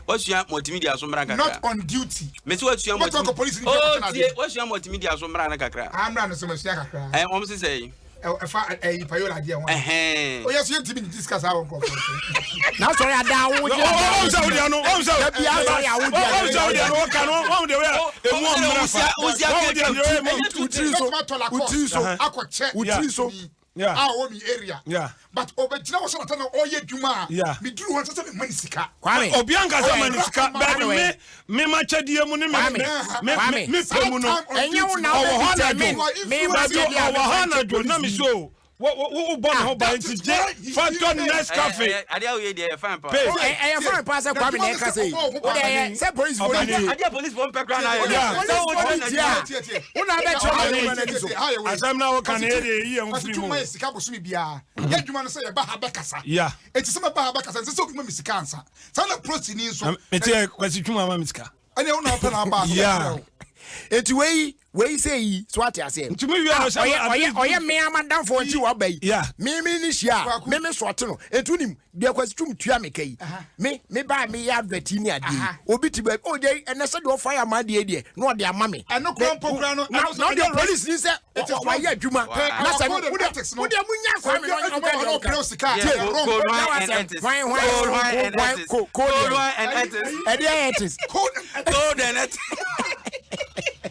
wasua multimedia so mmara kakra. Not on duty. Mesi wasua multimedia. Oh tie wasua multimedia so mmara no kakra. Ah mmara no so masua kakra. Ɛ wɔn sisɛ yi. Ɛfa ɛyi payola adeɛ ho. Ɛhɛn. Oyɛ so yɛntumi ne discuss awɔ nkurɔfoɔ. Na sɔre ada awo gye. Ɔwɔ sɛ wodi ano ɔwɔ sɛ. Dabi asɔre awo gye. Ɔwɔ sɛ wodi ano ɔka no ɔwɔ de wɛ emu ɔmmra fa. Ɔwɔ de emu. Wotiri so wotiri so akɔkyɛ. Wotiri so. Yeah. A ɔwɔ mi area. Yeah. But ɔbɛgyina hɔ sɛ nata na ɔyɛ adwuma a. Yeah. Meduru hɔ nsɛ sɛ mema ne sika. Kwame. Obi ankasa ma ne sika. Baabi me me ma kyɛdeɛ mu ne me Kwame. me Kwame. me pɛ mu no. Ɛnyɛ wo na Ɔwɔ hɔ wobɛ determine anadwo. me ma Baabi kyɛdeɛ a ɔwɔ hɔ mefa nkyɛ anadwo na me polisi. so wo wo bɔ ne ho ban nti gye fa tɔ Nescafe. Adeɛ a woyɛ deɛ ɛyɛ fine paa. Pay. Ɛyɛ fine paa sɛ Kwame na ɛka sɛ yi. Wo deɛ ɛyɛ sɛ polisi fo ni tie. Adeɛ polisi fo mpɛ koraa na ayɛ. Yeah. Polisi fo ni tie a. Wo na abɛkyerɛ ma ne ma n'ani so. Asɛm na woka no yɛ deɛ ɛyi yɛn ho firi mu. Kwasi yɛ sika bosome biara. Yɛ adwuma no sɛ yɛba ha bɛkasa. Yeah. Eti sɛ mɛba ha bɛkasa nsɛ sɛ obi ma me sika ansa. Saa na polisi ni nso. Mete yɛ Kwasi Twum ama me sika. Ɛnna wo na ɔpɛ na aba so. Yeah. Eti wei wei sɛ yi so ate aseɛ. Nti me wia no sɛ ɔyɛ ɔyɛ ɔyɛ me amadamfo nti waba yi. Yeah. Me me ni hyia a me me sɔɔte no. Eti wonim deɛ Kwasi Twum tua me ka yi. Me me ba me yɛ advert yi ne adeɛ yi. Obi ti baabi oh deɛ ɛnɛ sɛ deɛ ɔfa yɛ ama adeɛ deɛ na ɔde ama me. Ɛno kura mpo kura no. Na na ɔde police ni sɛ wayɛ adwuma. Na sɛ wo deɛ wo deɛ mo nya Kwame na ɔka deɛ ɔka. Tie hwan hwan hwan ko ko deɛ ɛdeɛ yɛ ethics. Code and ethics.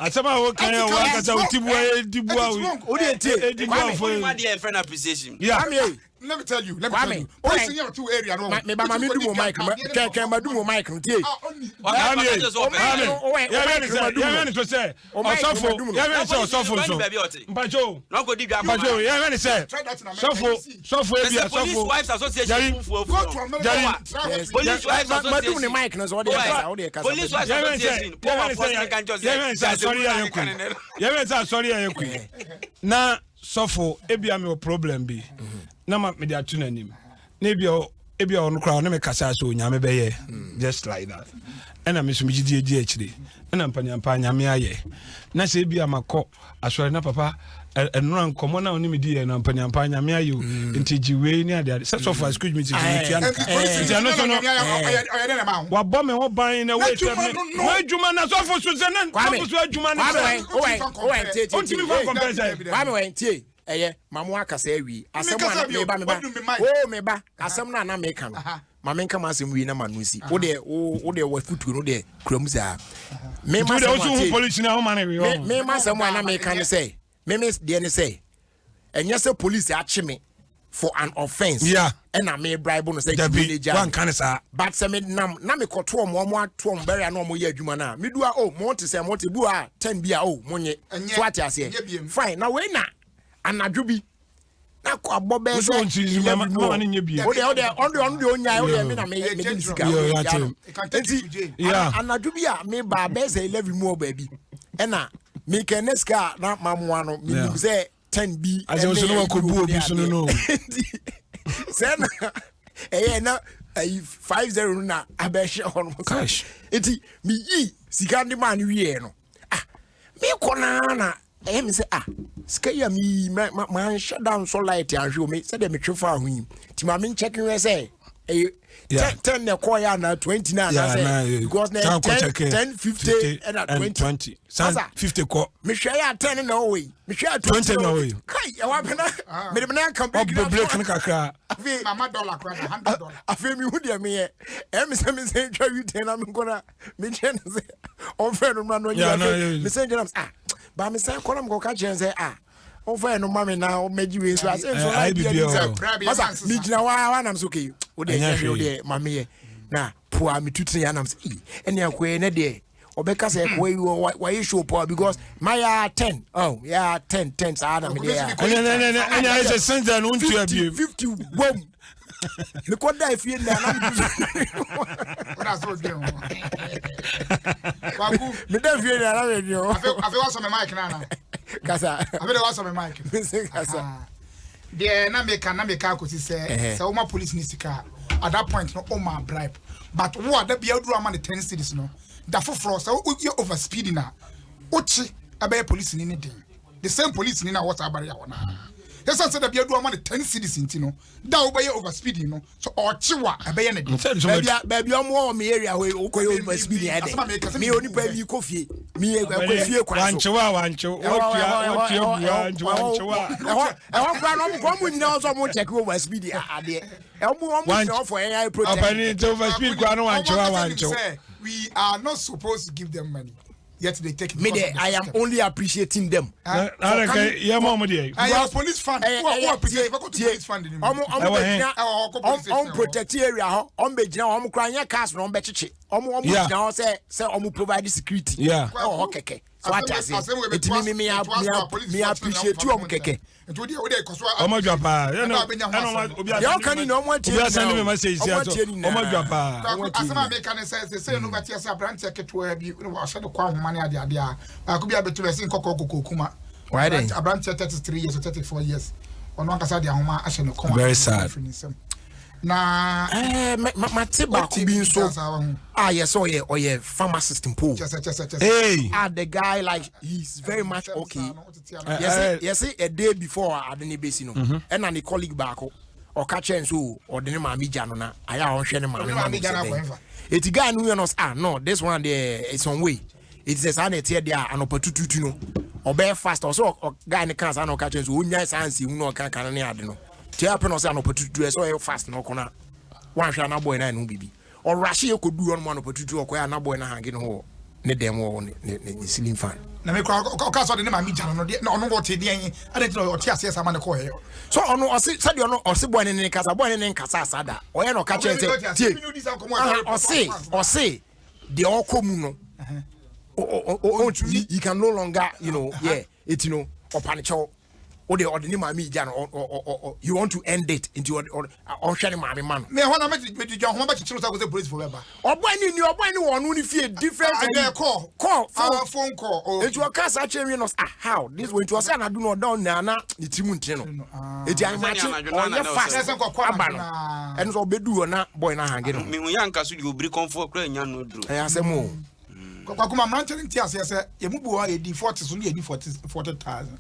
Asɛm a woka yɛ wo ankasa wo ti bua yɛ di bua wo. Wo deɛ tie. Di bua fo. Kwame adeɛ yɛ friend appreciation. Yeah. Kwame. Let me tell you. Let me Kwame. tell you. Police in your two area no. Me ba ma me dum o mic. Kɛ kɛ ma dum o mic no tie. Kwame. Kwame. Yɛ bɛ yɛ ni so sɛ ɔsɔfo yɛ bɛ sɛ ɔsɔfo nso. Mpacho. Mpacho yɛ bɛ ni sɛ sɔfo sɔfo ebi asɔfo. Police Wives Association. Jari. Police Wives Association. Ma dum ne mic no so ɔde kasa ɔde kasa. Police Wives Association. Yɛ bɛ sɛ asɔre yɛ yɛ kun. Yɛ bɛ sɛ asɔre yɛ yɛ kun. Na sɔfo ebia mi wɔ problem bi na ma mi de ato n'anim na ebia ebia ɔno koraa ɔne mi kasa so onyame bɛyɛ just like that ɛna mi nso mi gyidie di akyire ɛna mpanyampa nyame ayɛ na sɛ ebia ma kɔ asɔre na papa ɛnora nkɔmɔ na ɔne mi di yɛ na mpanyampa nyame ayɛ o nti gye wei ne ade ade sɛ sɔfo excuse me ti gye tua no ka nti ɛno so no wabɔ me ho ban na wei sɛ me w'adwuma na sɔfo so sɛ ne sɔfo so adwuma ne sɛ ɔntumi fa nkɔmpɛ sɛ Kwame wɛn tie ɛyɛ ma mo akasa awie asɛm a na meba meba o meba asɛm no a na meka no ma menka ma asɛm wie na ma no nsi wo deɛ wo deɛ wafutuo no deɛ kura mu saa mema asɛm a tie mema asɛm a na meka no sɛ meme deɛ ne sɛ ɛnyɛ sɛ police akye me for an offence yeah. ɛna me bribe no sɛ dabi gye gya wanka ne saa but sɛ me nam na me kɔto ɔmo ɔmo ato ɔmo bɛrɛ na ɔmo yɛ adwuma na me du a oh mo te sɛ mo te bu a 10 bi a oh mo nye so ate aseɛ fine na wei na anadwo bi na kɔ abɔ bɛɛ sɛ 11 mu o deɛ o deɛ ɔno deɛ ɔno deɛ onyae o deɛ me na me me di sika o deɛ gya no nti anadwo bi a me ba bɛɛ sɛ 11 mu wɔ baabi ɛna me kɛ ne sika a na mamoa no me nim sɛ. 10 bi. Asɛ nso no wakɔbu obi so no no. Sɛ na ɛyɛ na ayi 50 no na abɛhyɛ hɔ no. Cash. Nti meyi sika de maa no wieɛ no, ah, mekɔ naa na ɛyɛ me sɛ, ah, sika yi a meyi manhyɛ da nsɔ light anhwɛ o, me sɛdeɛ metwe faa ho yi nti ma menkyɛke hwɛ sɛ ɛyɛ 10 na ɛkɔɔyɛ anaa 20 na anaasɛ, because na 10 10 50 ɛna 20. San 50 kɔ. Mehwɛ yɛ a 10 na ɔwɔ yi, mehwɛ a 20 na ɔwɔ yi. Kai, ɛwɔ apɛna mede mena aka break. Ɔbɔ break no kakra. Afei mama dollar kora na $100. Afei mehu deɛ meyɛ, ɛyɛ me sɛ mesɛ twa wi 10 na menkɔ na mekyerɛ no sɛ ɔmfɛ no mmra no ɔnyɛ. Afei mesɛ nkyerɛ no, ah, ba mesɛ kɔ na mekɔka kyerɛ no sɛ, ah, ɔmfa no ma me na ɔmɛgye wei nso asɛ nso na bia bi sɛ masa megyina hɔ a wanam so kei wode ɛnyɛ hwee, wodeɛ ma meyɛ na poa metu tene anam sɛ ɛne akoɛ ne deɛ ɔbɛka sɛ ɛkoa yi wayɛ show paa because mayɛ 10, oh yɛ 10 10 saa na mede yɛ. Ɛne ayɛ sɛ sɛnsa no wontua biem. 50 wam mekɔ da efie nna na meda fie nna na medwe ho. Afei wasɔ me mic na ana kasa. Afei de wasɔ me mic. Mese kasa. Deɛ na meka akɔsi sɛ woma police ne sika at that point no, woma bribe, but wo a da bia woduru ama ne 10 cedis no, da foforɔ sɛ woyɛ over speeding a, wokye ɛbɛyɛ police ni ne den, the same police ni na wɔ saa barrier hɔ naa yɛsɛ sɛ da bia duru ama ne 10 cedis nti no, da a wobɛyɛ over speeding no so ɔkye wa ɛbɛyɛ ne den. Baabi ɔmo wɔ me area hɔ yi, wokɔyɛ over speeding ɛdɛ me onipa bi kɔ fie, me ɛkɔ fie kwan so. Wankyew a wankyew, watua bua nti wankyew a. Ɛhɔ kora no, ɔmo kɔ ɔmo nyinaa ɔsɔ ɔmo check over speed adeɛ, ɔmo gyina hɔ for ɛyɛ protect. Ɔpɛni nti over speed kora no, wankyew a wankyew. We are not supposed to give them money, yet they take it. Me de, I am only appreciating them. Yɛ mɔ mo deɛ. Ɛyɛ police fund. Wo appreciate bɛ ko to police fund ni mu. Ɔmo bɛ gyina ɔmo protect area hɔ, ɔmo bɛ gyina hɔ, ɔmo kura nyɛ cars na ɔmo bɛ kyekye ɔmo gyina hɔ sɛ ɔmo provide security ɛwɔ hɔ kɛkɛ so ate ase. Eti mi appreciate ɔmo kɛkɛ. Ɔmo adwa paa. Deɛ ɔka ni na ɔmo atie. Obi asɛn mi message si aso ɔmo adwa paa. Asɛm a meka ne sɛ no bɛte sɛ aberanteɛ ketewa bi ɔhyɛ de kɔ ahoma ne adeade a baako bi abɛto bɛse nkɔkɔɔ kɔkɔɔ Why then? Aberanteɛ 33 years or 34 years, ɔno ankasa de ahoma ahyɛ ne kɔn. Very sad. Na mate baako bi nso a yɛ sɛ ɔyɛ pharmacist mpo. Hey. Ah, the guy, like, he's very much okay. Yɛsɛ a day before ade ne bɛsi no, ɛna ne colleague baako ɔka kyerɛ nso ɔde ne maame gya no na ayɛ a ɔnhwɛ ne maame ma no sɛ dɛn. Eti guy no yɛ no, ah no, this one there is on way. Eti sɛ saa na ɛteɛ deɛ a, anɔpa tututu no ɔbɛyɛ fast. Ɔsɛ guy ne kan saa na ɔka kyerɛ nso ɔnya saa nsi hu na ɔka kan ne ade no tia apɛ na ɔsɛ anɔpa tututu ɛsɛ ɔyɛ fast na ɔkɔ na wanhwɛ anabɔɛ na ɛno bibi ɔrahye yɛ kɔdu hɔ nom anɔpa tutu ɔkɔyɛ anabɔɛ na hange ne ho wɔ ne dɛm wɔ ne ceiling fan. Na me kora ɔka sɛ ɔde ne maame gya no no deɛ, na ɔno ɔte deɛ yi ade nti na ɔte aseɛ saa ma ne kɔɛ. So ɔno ɔse sɛdeɛ ɔno ɔse bɔɛ ne kasa, bɔɛ ne nkasa asa da ɔyɛ na ɔka kyerɛ sɛ tie, ɔse deɛ ɔkɔ mu no, he can no longer yeah, eti no ɔpa ne kyɛw o de ɔde ne maame gya no, ɔ he want to end it nti ɔhwɛ ne maame ma no. Mɛ hɔ na mɛ de dwa ho bɛ kyekyere sa ko sɛ police fo bɛ ba. Ɔbɔ ni ɔbɔ ni wɔ ɔno ni fie different. Ɛdɛ call. Call phone. Phone call. Oh. Nti ɔka saa kyerɛ mi no, ah, how this way, nti ɔsɛ anadu no ɔda ɔna na ne tiri mu ntene no, eti ahimakye ɔyɛ fast aba no, ɛno sɛ ɔbɛdu hɔ na boy na hange no. Mihu yɛ anka so deɛ obiri kɔnfoɔ kora nya no duro. Ɛyɛ asɛm o. Kwakuma mmeranteɛ no nte aseɛ sɛ yɛmu bi wɔ hɔ a yɛdi 40 so ne yɛdi 40,000,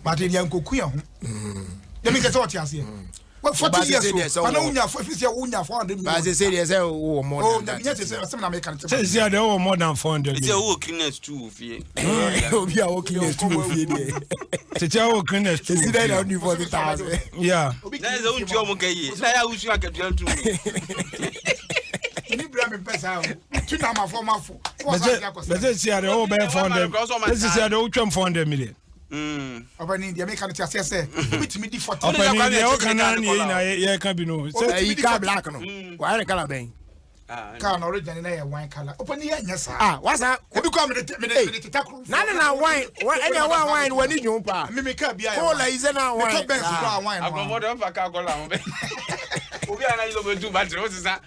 but yɛde ankɔku yɛn ho. Yɛmi kɛ sɛ ɔte aseɛ 40 years o, ana wonya fi sɛ wonya 400 million. Baase sɛ deɛ sɛ wowɔ more oh than that. Nyɛ sɛ sɛ asɛm na meka no. Sɛ si adeɛ wɔ more than 400 Ɛsɛ million. wowɔ cleaners tu wɔ fie. Obi a wɔ cleaners tu wɔ fie deɛ. Tete a wɔ cleaners tu esi wɔ dɛ na fie. wodi 40,000. Yeah. Na ɛsɛ wontua ɔmo ka yie na yɛ a wosua akatua ntom. Ni bra mi pɛ saa o tu na amafo mafo. Bɛsɛ si adeɛ wɔ bɛyɛ 400, bɛsɛ si adeɛ wotwam 400 million. Ɔbɛni deɛ meka no te aseɛ sɛ obi tumi di 40. Ɔpɛni deɛ ɔka naa ne yɛ nyinaa yɛka bi no. Sɛ ɛyi car black no wayɛ ne colour bɛn? Car na original na yɛ wine colour, ɔpɛni yɛ nyɛ saa. Ah, wasa. Ebi kɔ a mede teta kuro. Na ne na wine ɛnna wine wani dwom paa. Mimi car bi ayɛ. Kola yi sɛ na wine. Metɔ Benz kura wine no. Aborɔfo de ɔmfa kaa kɔla ho bɛ obi a na yi sɛ ɔbɛtu battery wosesa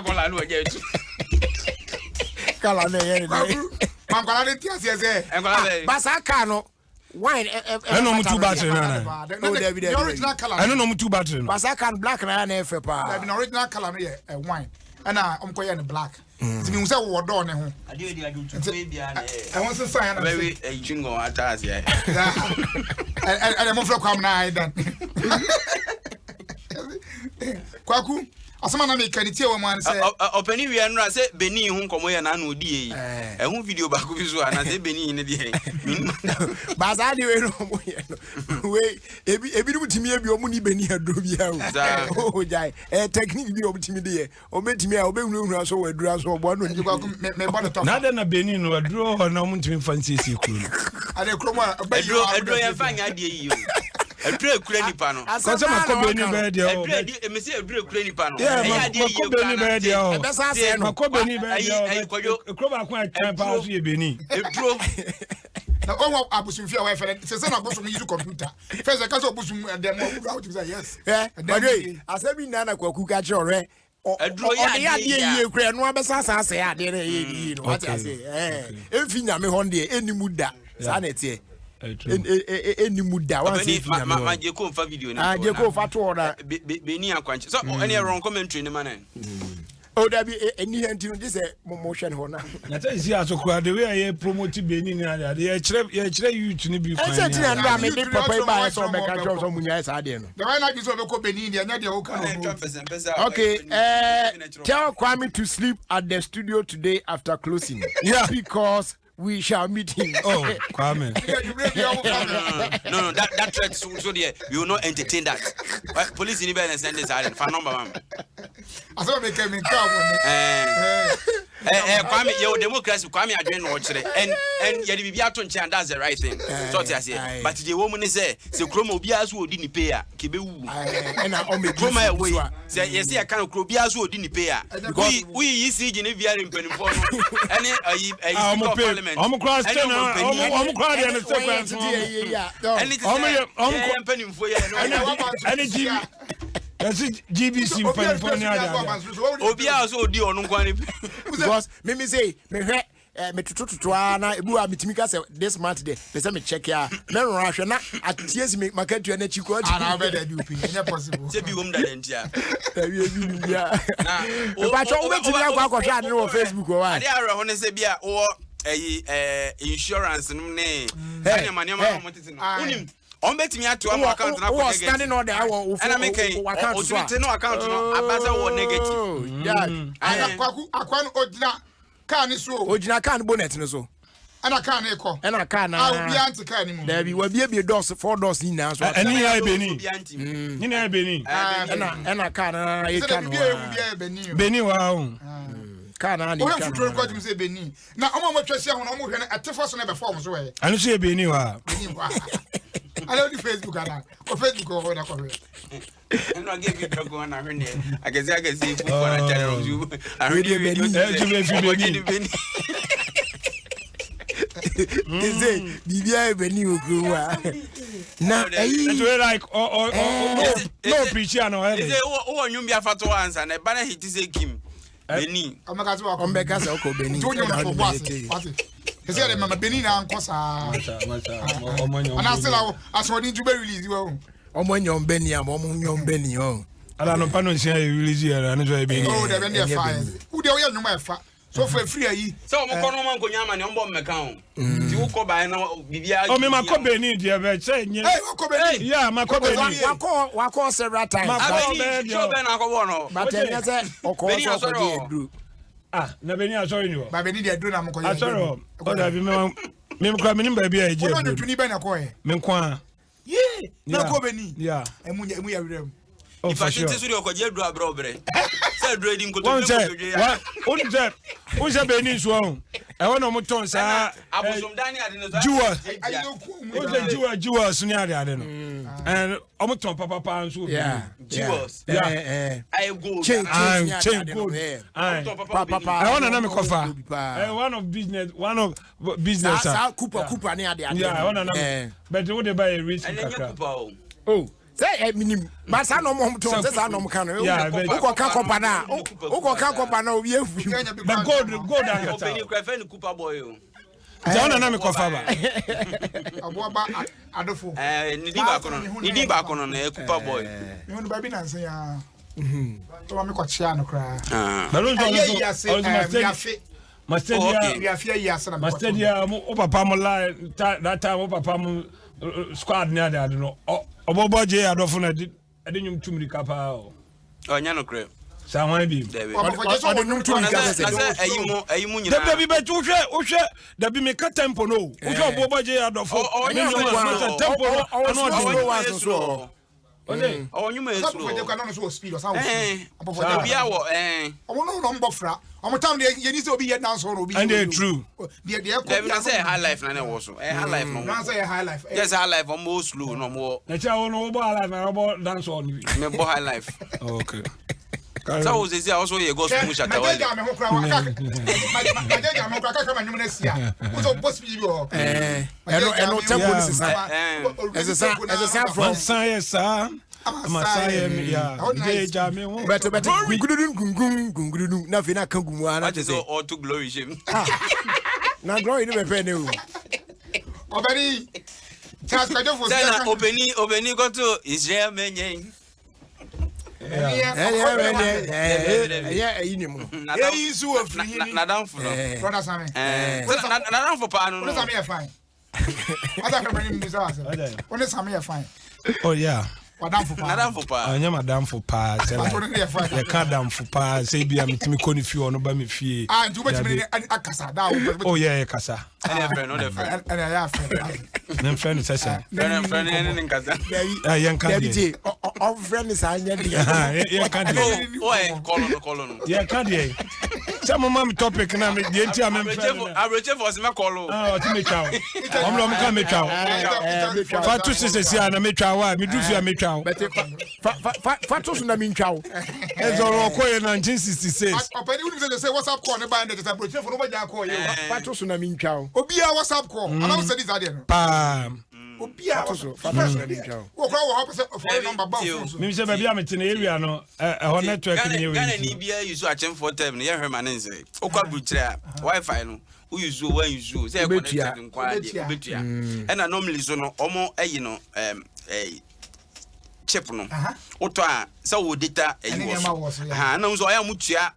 kɔla no wɔgya atu. Colour na ɛyɛ ne dɛ. Mankwala de te aseɛ sɛ. Ɛnkɔla bɛ basa car no. Wine ɛ ɛ. Ɛna ɔmo tu battery no ana? Oh dabi dabi. The original colour. Ɛno na ɔmo tu battery no. Basa kan black na na ɛfɛ paa. Dabi na original colour no yɛ ɛ wine ɛna ɔmo kɔ yɛ no black. Nti mi hu sɛ wɔ dɔɔ ne ho. Adeɛ di adi tu fún ebi ana yɛ. Ɛho sisan yɛ na. Bɛwi ɛyi chewing ata ase yɛ. Ɛ ɛ mo fɛ kwam na ayɛ dan. Kwaku asɛm a na meka ne tie wɔ mu ane sɛ. Ɔpɛni wia nnora sɛ Benin ho nkɔmmɔ yɛ n'ano odi yɛ yi. Ɛho video baako bi so a na sɛ Benin ne deɛ. Baasa de wei no ɔmo yɛ no wei ebi ebinom tumi ebi ɔmo ni Benin aduro bi a o. O gyae ɛyɛ technique bi ɔmo tumi de yɛ ɔmo betumi a ɔbɛhunahuna so wɔ aduro aso ɔboa no. Na adɛ na Benin no aduro hɔ na ɔmo ntumi nfa nsiesie kuro no. Ade kuro mu a aduro aduro yɛn fa nyɛ adeɛ yie o. Aduro ekura nipa no. Kɔsɛ ma kɔ Benin bɛyɛ deɛ o. Aduro edi emisi aduro ekura nipa no. Yeah, Ɛyɛ ma adeɛ yie kɔ Benin bɛyɛ deɛ o. Ɛbɛsa asɛe no. Ma kɔ Benin bɛyɛ deɛ o. Ekuro baako a ɛtwɛn paa so yɛ Benin. Aduro. Na ɔwɔ abosomfie a wɔyɛ fɛrɛ sɛ sɛ na abosom yi so computer fɛn sɛ kasa obosom ɛdɛm ɔwura wotumi sɛ yes. Ɛ bàdé asɛm bi nyinaa na kwaku ka kyerɛ ɔrɛ Aduro yɛ ɔde adeɛ adeɛ yie a. yie kura ɛno abɛsa asa asɛe adeɛ no ɛyɛ yie no wate ase ɛɛ emfi nyame hɔ deɛ ɛni mu da saa na ɛteɛ ɛni mu da wansi Ɔbɛni emfi ma nyame ma ma hɔ Jeko nfa video ne. ah Jeko fa to hɔ na Benin akwankyɛ sɛ ɛne ɛwrɔn commentary ne ma ne. o dabi ɛni hɛ nti no gye sɛ mo mo hwɛ ne hɔ na. Na sɛ si aso kura de wei a yɛ promote Benin ne ade ade yɛkyerɛ yɛkyerɛ youth ne bi kwan ɛsɛ ti na ne ndra ade. mi de papa yi ba yɛ sɛ ɔbɛka kyerɛ sɛ ɔmo nyae saa adeɛ no. The way na adwene sɛ ɔbɛkɔ Benin deɛ ɛnyɛ deɛ woka no ɔno. Okay, tell Kwame to sleep at the studio today after closing. Yeah. Because we shall meet him. Oh, Kwame. No, no, that that threat so so there we will not entertain that. Uh, police ni bɛyɛ na send this out. Fa number ma. Asɛm a meka menka wɔ ne. Eh, eh, Kwame, yɛ wɔ democracy Kwame adwene na ɔkyerɛ and and yɛde biribi ato nkyɛn and that's the right thing. So ɔte aseɛ. But deɛ ɛwɔ mu ne sɛ sɛ kurom a obiara so ɔdi ne pay a kebɛwu. Ɛna ɔmɛ Kurom a ɛwɔ yi sɛ yɛsɛ yɛka no kuro obiara so ɔdi ne pay a woyi woyi ECG ne VR mpanimfoɔ no ɛne ayi ayi Ah, speaker ɔmo of pay parliament ɔmo kura ɛne sɛ ɔmo na mpanyin ɔmo ɔmo kura deɛ no sɛ kura nso ɔmo. ɛne te Ɔmo sɛ yɛ ɔmo yɛyɛ kɔ mpanimfoɔ yɛ no ɛne GB yɛsi GBC mpanimfoɔ ne ade ade. obiara so ɔdi ɔno nko ara ne pay. Because me me say me hwɛ eh, me toto toto ara na ebi wa metumi ka sɛ this month de pɛ sɛ me check a mɛrora ahwɛ na atie si me makatua n'akyi kɔ Ana wobɛ dɛ bi opi ɛnyɛ possible. sɛ bi wom dada ntia. Dabi ebi ni bia. Na Mepakyɛ wobɛtumi akɔ akɔhwɛ ade no wɔ Facebook wɔ wa. Ade awerɛho ne sɛ bi a wowɔ ɛyi ɛɛ insurance nom ne saa nneɛma nneɛma na wɔn tete no wonim wɔn bɛtumi ato ama account no akɔ Wowɔ negative standing order wɔ wo ɛna meka yi wo account so a. ɔtumi te no account no aba sɛ wɔ negative. Jack. Ana kwaku akwa no ogyina kaa ne so o. Ogyina kaa no bonnet no so. Ɛna kaa ne kɔ. Ɛna kaa na. A obiara nte kaa ne mu. Dabi wabiebie doors four doors ni nyinaa so. Ɛne nyinaa yɛ Benin. Ne nyinaa yɛ Benin. Ɛna ɛna kaa na yɛtwa no. Sɛ biribi a ehu biara yɛ Benin o. Benin wa o. Kaa na na Wohwɛ yɛtwa mfuturo no no. kɔ tumi sɛ Benin. Na ɔmo a ɔmo atwa ahyia ho no ɔmo hwɛ no ɛte fa so na ɛbɛfa ɔmo so ɛ. Ɛno nso yɛ Benin wa. Benin wa. Ala odi Facebook ana? Kɔ Facebook wɔ hɔ na kɔhwɛ. Ɛnu age bi dɔgɔ wɔn ahwɛ ne akɛse akɛse efu fɔ na kyerɛ wɔn so ahwɛ ne Wei deɛ video Benin. Ɛɛ tumi efi ɔgye ne Benin. Benin. Sɛ biribiara yɛ Benin wɔ kurom a. Na ɛyi. Ɛnti wei like ɔ ɔ ɔ no no preach ana ɔyɛ Ɛsɛ dɛ. wɔ wɔ nnwom bi afa to hɔ ansa na ɛba na hiti sɛ Kim Benin. Ɔmɛka sɛ wakɔ. Ɔmbɛka sɛ ɔkɔ Benin. Nti wonyɛ Ɛna no ɔde fo bɔ ase. bɛyɛ tee. Wate. Sɛ yɛde mama Benin na ankɔ saa. Masa masa ɔmo nyɛ ɔmo. Ana sɛ la asoɔden nti wobɛ release wɔ ho. Ɔmo nyɛ ɔmo Benin ama ɔmo nyɛ ɔmo Benin ɔ. Ala no pa no nsia yɛ release yɛ ɛno nso yɛ Benin. Oh, dɛbɛ ne Ɛnyɛ ɛfa Benin. yɛ. Wo deɛ woyɛ nnwom a ɛfa. So fo efiri ayi. Sɛ wɔn kɔ no wɔn nkonya ama ne wɔn bɔ mmɛka o. Nti wokɔ ban na biribiara. Ɔ mi ma kɔ Benin deɛ bɛ sɛ nye. Hey, wakɔ Benin. Yeah, ma kɔ Benin. Wakɔ wakɔ several times. Ma kɔ Abeni bɛɛ show deɛ. bɛn na akɔbɔ no. But ɛnyɛ sɛ ɔkɔ Benin sɛ asɔre ɔkɔgye wɔ hɔ. aduro. Ah, na Benin asɔre ni hɔ. Ba Benin deɛ aduro na mokɔ yɛ. Asɔre hɔ. Ɔ dabi mi ma mi kura mi ni baabi a yɛ gye Wɔn aduro. ɔnyɛ bɛn na kɔ yɛ. Mi nko a. Yee. Na Yeah. kɔ Benin. Yeah. Emu yɛ emu yɛ werɛ mu. Oh, Nipa for sure. tete so deɛ ɔkɔgye aduro abrɛ ɔbrɛ. Sɛ aduro edi Wɔn nkotodwe sɛ nkotodwe ya. wa wɔn sɛ wɔn sɛ Benin so ɔn ɛhɔ na wɔn tɔn saa Abosomdan ne ade no so. jewel Ayi no ku mu. wɔn sɛ jewel jewels ne ade ade no ɛn wɔn tɔn papapa nso wɔ Yeah. Benin. Jewels. Yeah. Eh, eh. Ayɛ gold. Chain, Ah, chain, ne chain ade ade no, gold. yeah. Aye. Ɔmo tɔn papa Pa, wɔ pa, Benin. pa. Ɛhɔ na na mi kɔ fa Obi paa. ɛɛ one of business one of business Saa a saa kupa kupa ne ade ade. yeah ɛhɔ na na Eh. mi but o de ba yɛ risk Ɛnɛ nyɛ kakra. kupa o. Oh, sɛ ɛ minim ba saa na ɔmo tɔn sɛ saa na ɔmo ka no. Yeah, but- Wokɔ ka kɔpa na wokɔ ka kɔpa na obi efu. But gold gold ankasa. Ɔpɛni kura fɛn ni kupa boy o. Nti ɔna na mekɔfa ba. Aboa ba adofo. Ɛɛ ne din baako no ne din baako no na ɛyɛ Cooper boy. Mehu no baabi nansa yi ara. Ɔma mekɔkyea no koraa. Bɛlo nso ɔno Ɛyɛ yi ase nso ɛɛ wiafe. Mastedia Wiafe ayi ase na mekɔto. Mastedia mo o papa mo la that time o papa mo squad ne ade ade no ɔbɔbɔ gye adɔfo na ɛde ɛde nnwom tu mirika paa o. Ɔnyɛ nokorɛ. Saa hwan bi. Ɔde nnwom tu mirika sɛ sɛ. Ɛyi mu ɛyi mu nyinaa. Dabi dabi bɛ wohwɛ wohwɛ dabi mi ka tempo no o. Wohwɛ ɔbɔbɔ gye adɔfo. Ɔnyɛ Ne nnwom a masa tempo no ano ɔden. Ɔwɔ Ɔde. Ɔwɔ nnwom a ɛyɛ slow. Ɔsɛ abɔfra no so wɔ speed ɔsan wɔ speed. Ɛɛ obi awɔ ɛɛ. Ɔmo no na ɔmo bɔ fra. Ɔmo tam deɛ yɛ ni sɛ obi yɛ dance hall obi. Ɛnde yɛ true. Deɛ deɛ ɛkɔ. Dabi na sɛ high life na na ɛwɔ so. Ɛyɛ high life na ɔmo. Na sɛ yɛ high life. Yɛ sɛ high life ɔmo wɔ slow na ɔmo wɔ. Na kyɛ wo no wobɔ high life na wobɔ dance hall no bi. Mɛ bɔ high life. Okay. Sɛ wo sɛ si a ɔsɔ yɛ gospel mu shatta wale. Magyagya me ho kora magyagya me ho kora kaka ma nwom no asi a wo sɛ wobɔ speed bi wɔ hɔ. Ɛno ɛno tempo no sesa. Ɛsesa ɛsesa from. Masan yɛ saa. Masan yɛ mi ya. Gyagya me ho. Bɛtɛ bɛtɛ gungududun gungun gungududun na afei na aka gu mu ara na Wate kyerɛ sɛ sɛ. ɔto glory hyɛ mu. Na glory no bɛpɛ ne o. Ɔbɛni Charles Kwadwo Fosu. Sɛ na obeni obeni kɔto Israel mɛnyɛ. Ɛyɛ ɛyi ne mu. Eyi nso wɔ firi yi ni. Nadamfo no. Brother Sami. Nadamfo paa no. Wone Sami yɛ fine. Ɔsɛ afɛ mɛni mi sɛ wasɛ. Wone Sami yɛ fine. Oh yeah. Wadamfo paa. Nadamfo paa. Ɔnyɛ madamfo paa sɛ like yɛka adamfo paa sɛ ebi a metumi kɔ ne fie ɔno ba me fie. Ah nti wobɛtumi ne akasa daa wo. Oh yeah yɛ kasa. Ɛne ɛfrɛ no ɔde frɛ. Ɛne ɛyɛ afrɛ. Ne mfrɛ no sɛ sɛ. Frɛ no frɛ no ɛne ne nkasa. Yɛnka Dabi deɛ. tie ɔmfrɛ ne saa nyɛ deɛ. Yɛnka deɛ. Ɔyɛ kɔlɔ no kɔlɔ no. Yɛnka deɛ. Sɛ mo ma mi topic na mi deɛ nti a mi nfrɛ no. Aburokye fɔ ɔsɛ mɛ kɔlɔ. Ɔti mi twa o. Ɔmo na ɔmo ka mi twa o. Fa to sese si a na mi twa o a mi du fi a mi twa o. Fa to so na mi ntwa o. Ɛsɛ ɔkɔ yɛ 1966. Ɔpɛni wuli sɛ sɛ WhatsApp call ne ba yɛn de sɛ aburokye fɔ n'o bɛ ja kɔ ye o. Fa to so na mi ntwa o. Obiara WhatsApp call anam sɛ di saa deɛ no. Paa. Obiara Fa to so fa to so na mi ntwa o. Wɔ kura wɔ hɔ pɛ sɛ ɔfɔ nɔmba ba fon so. Mímu sɛ baabi a mi te no area no ɛhɔ network ni yɛ wei Ghana ni biara yi so akyɛnfoɔ tɛm no yɛhwɛ ma ne nsɛ wokɔ aburukyerɛ a wifi no woyi so woanyi so sɛ ɛyɛ connected nko ara deɛ wobɛtua ɛna normally so no ɔmo ayi no ɛm ɛyi chip no wotɔ a sɛ wo data ayi wɔ so ha ɛna nso ɔyɛ a mo tua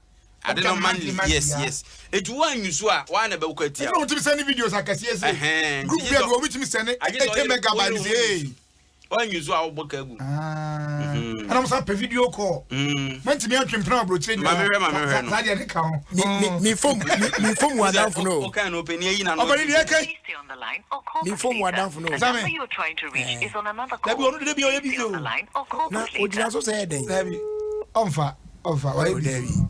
ade no monthly yes yes etu woanyi so a woa na ɛbɛkɔ atia Ɛna wotumi send videos akɛseɛ sɛ group bi a wɔtumi send 80 megabytes ee. Woanyi so a wobɔ ka agu. Ɛna mo san pɛ video call. Mɛntumi antwe mpena aburokyire nyinaa. Maame hwɛ maame hwɛ no. Saa deɛ ne ka ho. Mi fom mi fom wɔ adamfo no o. Ɔkan no ɔpɛni ayi na no. Ɔbɛni deɛ ɛka yi. Mi fom wɔ adamfo no o. Sami. Dabi ɔno de bi ɔyɛ busy o. Na ogyina so sɛ ɛdɛn. Dabi ɔnfa ɔnfa ɔyɛ busy. Dabi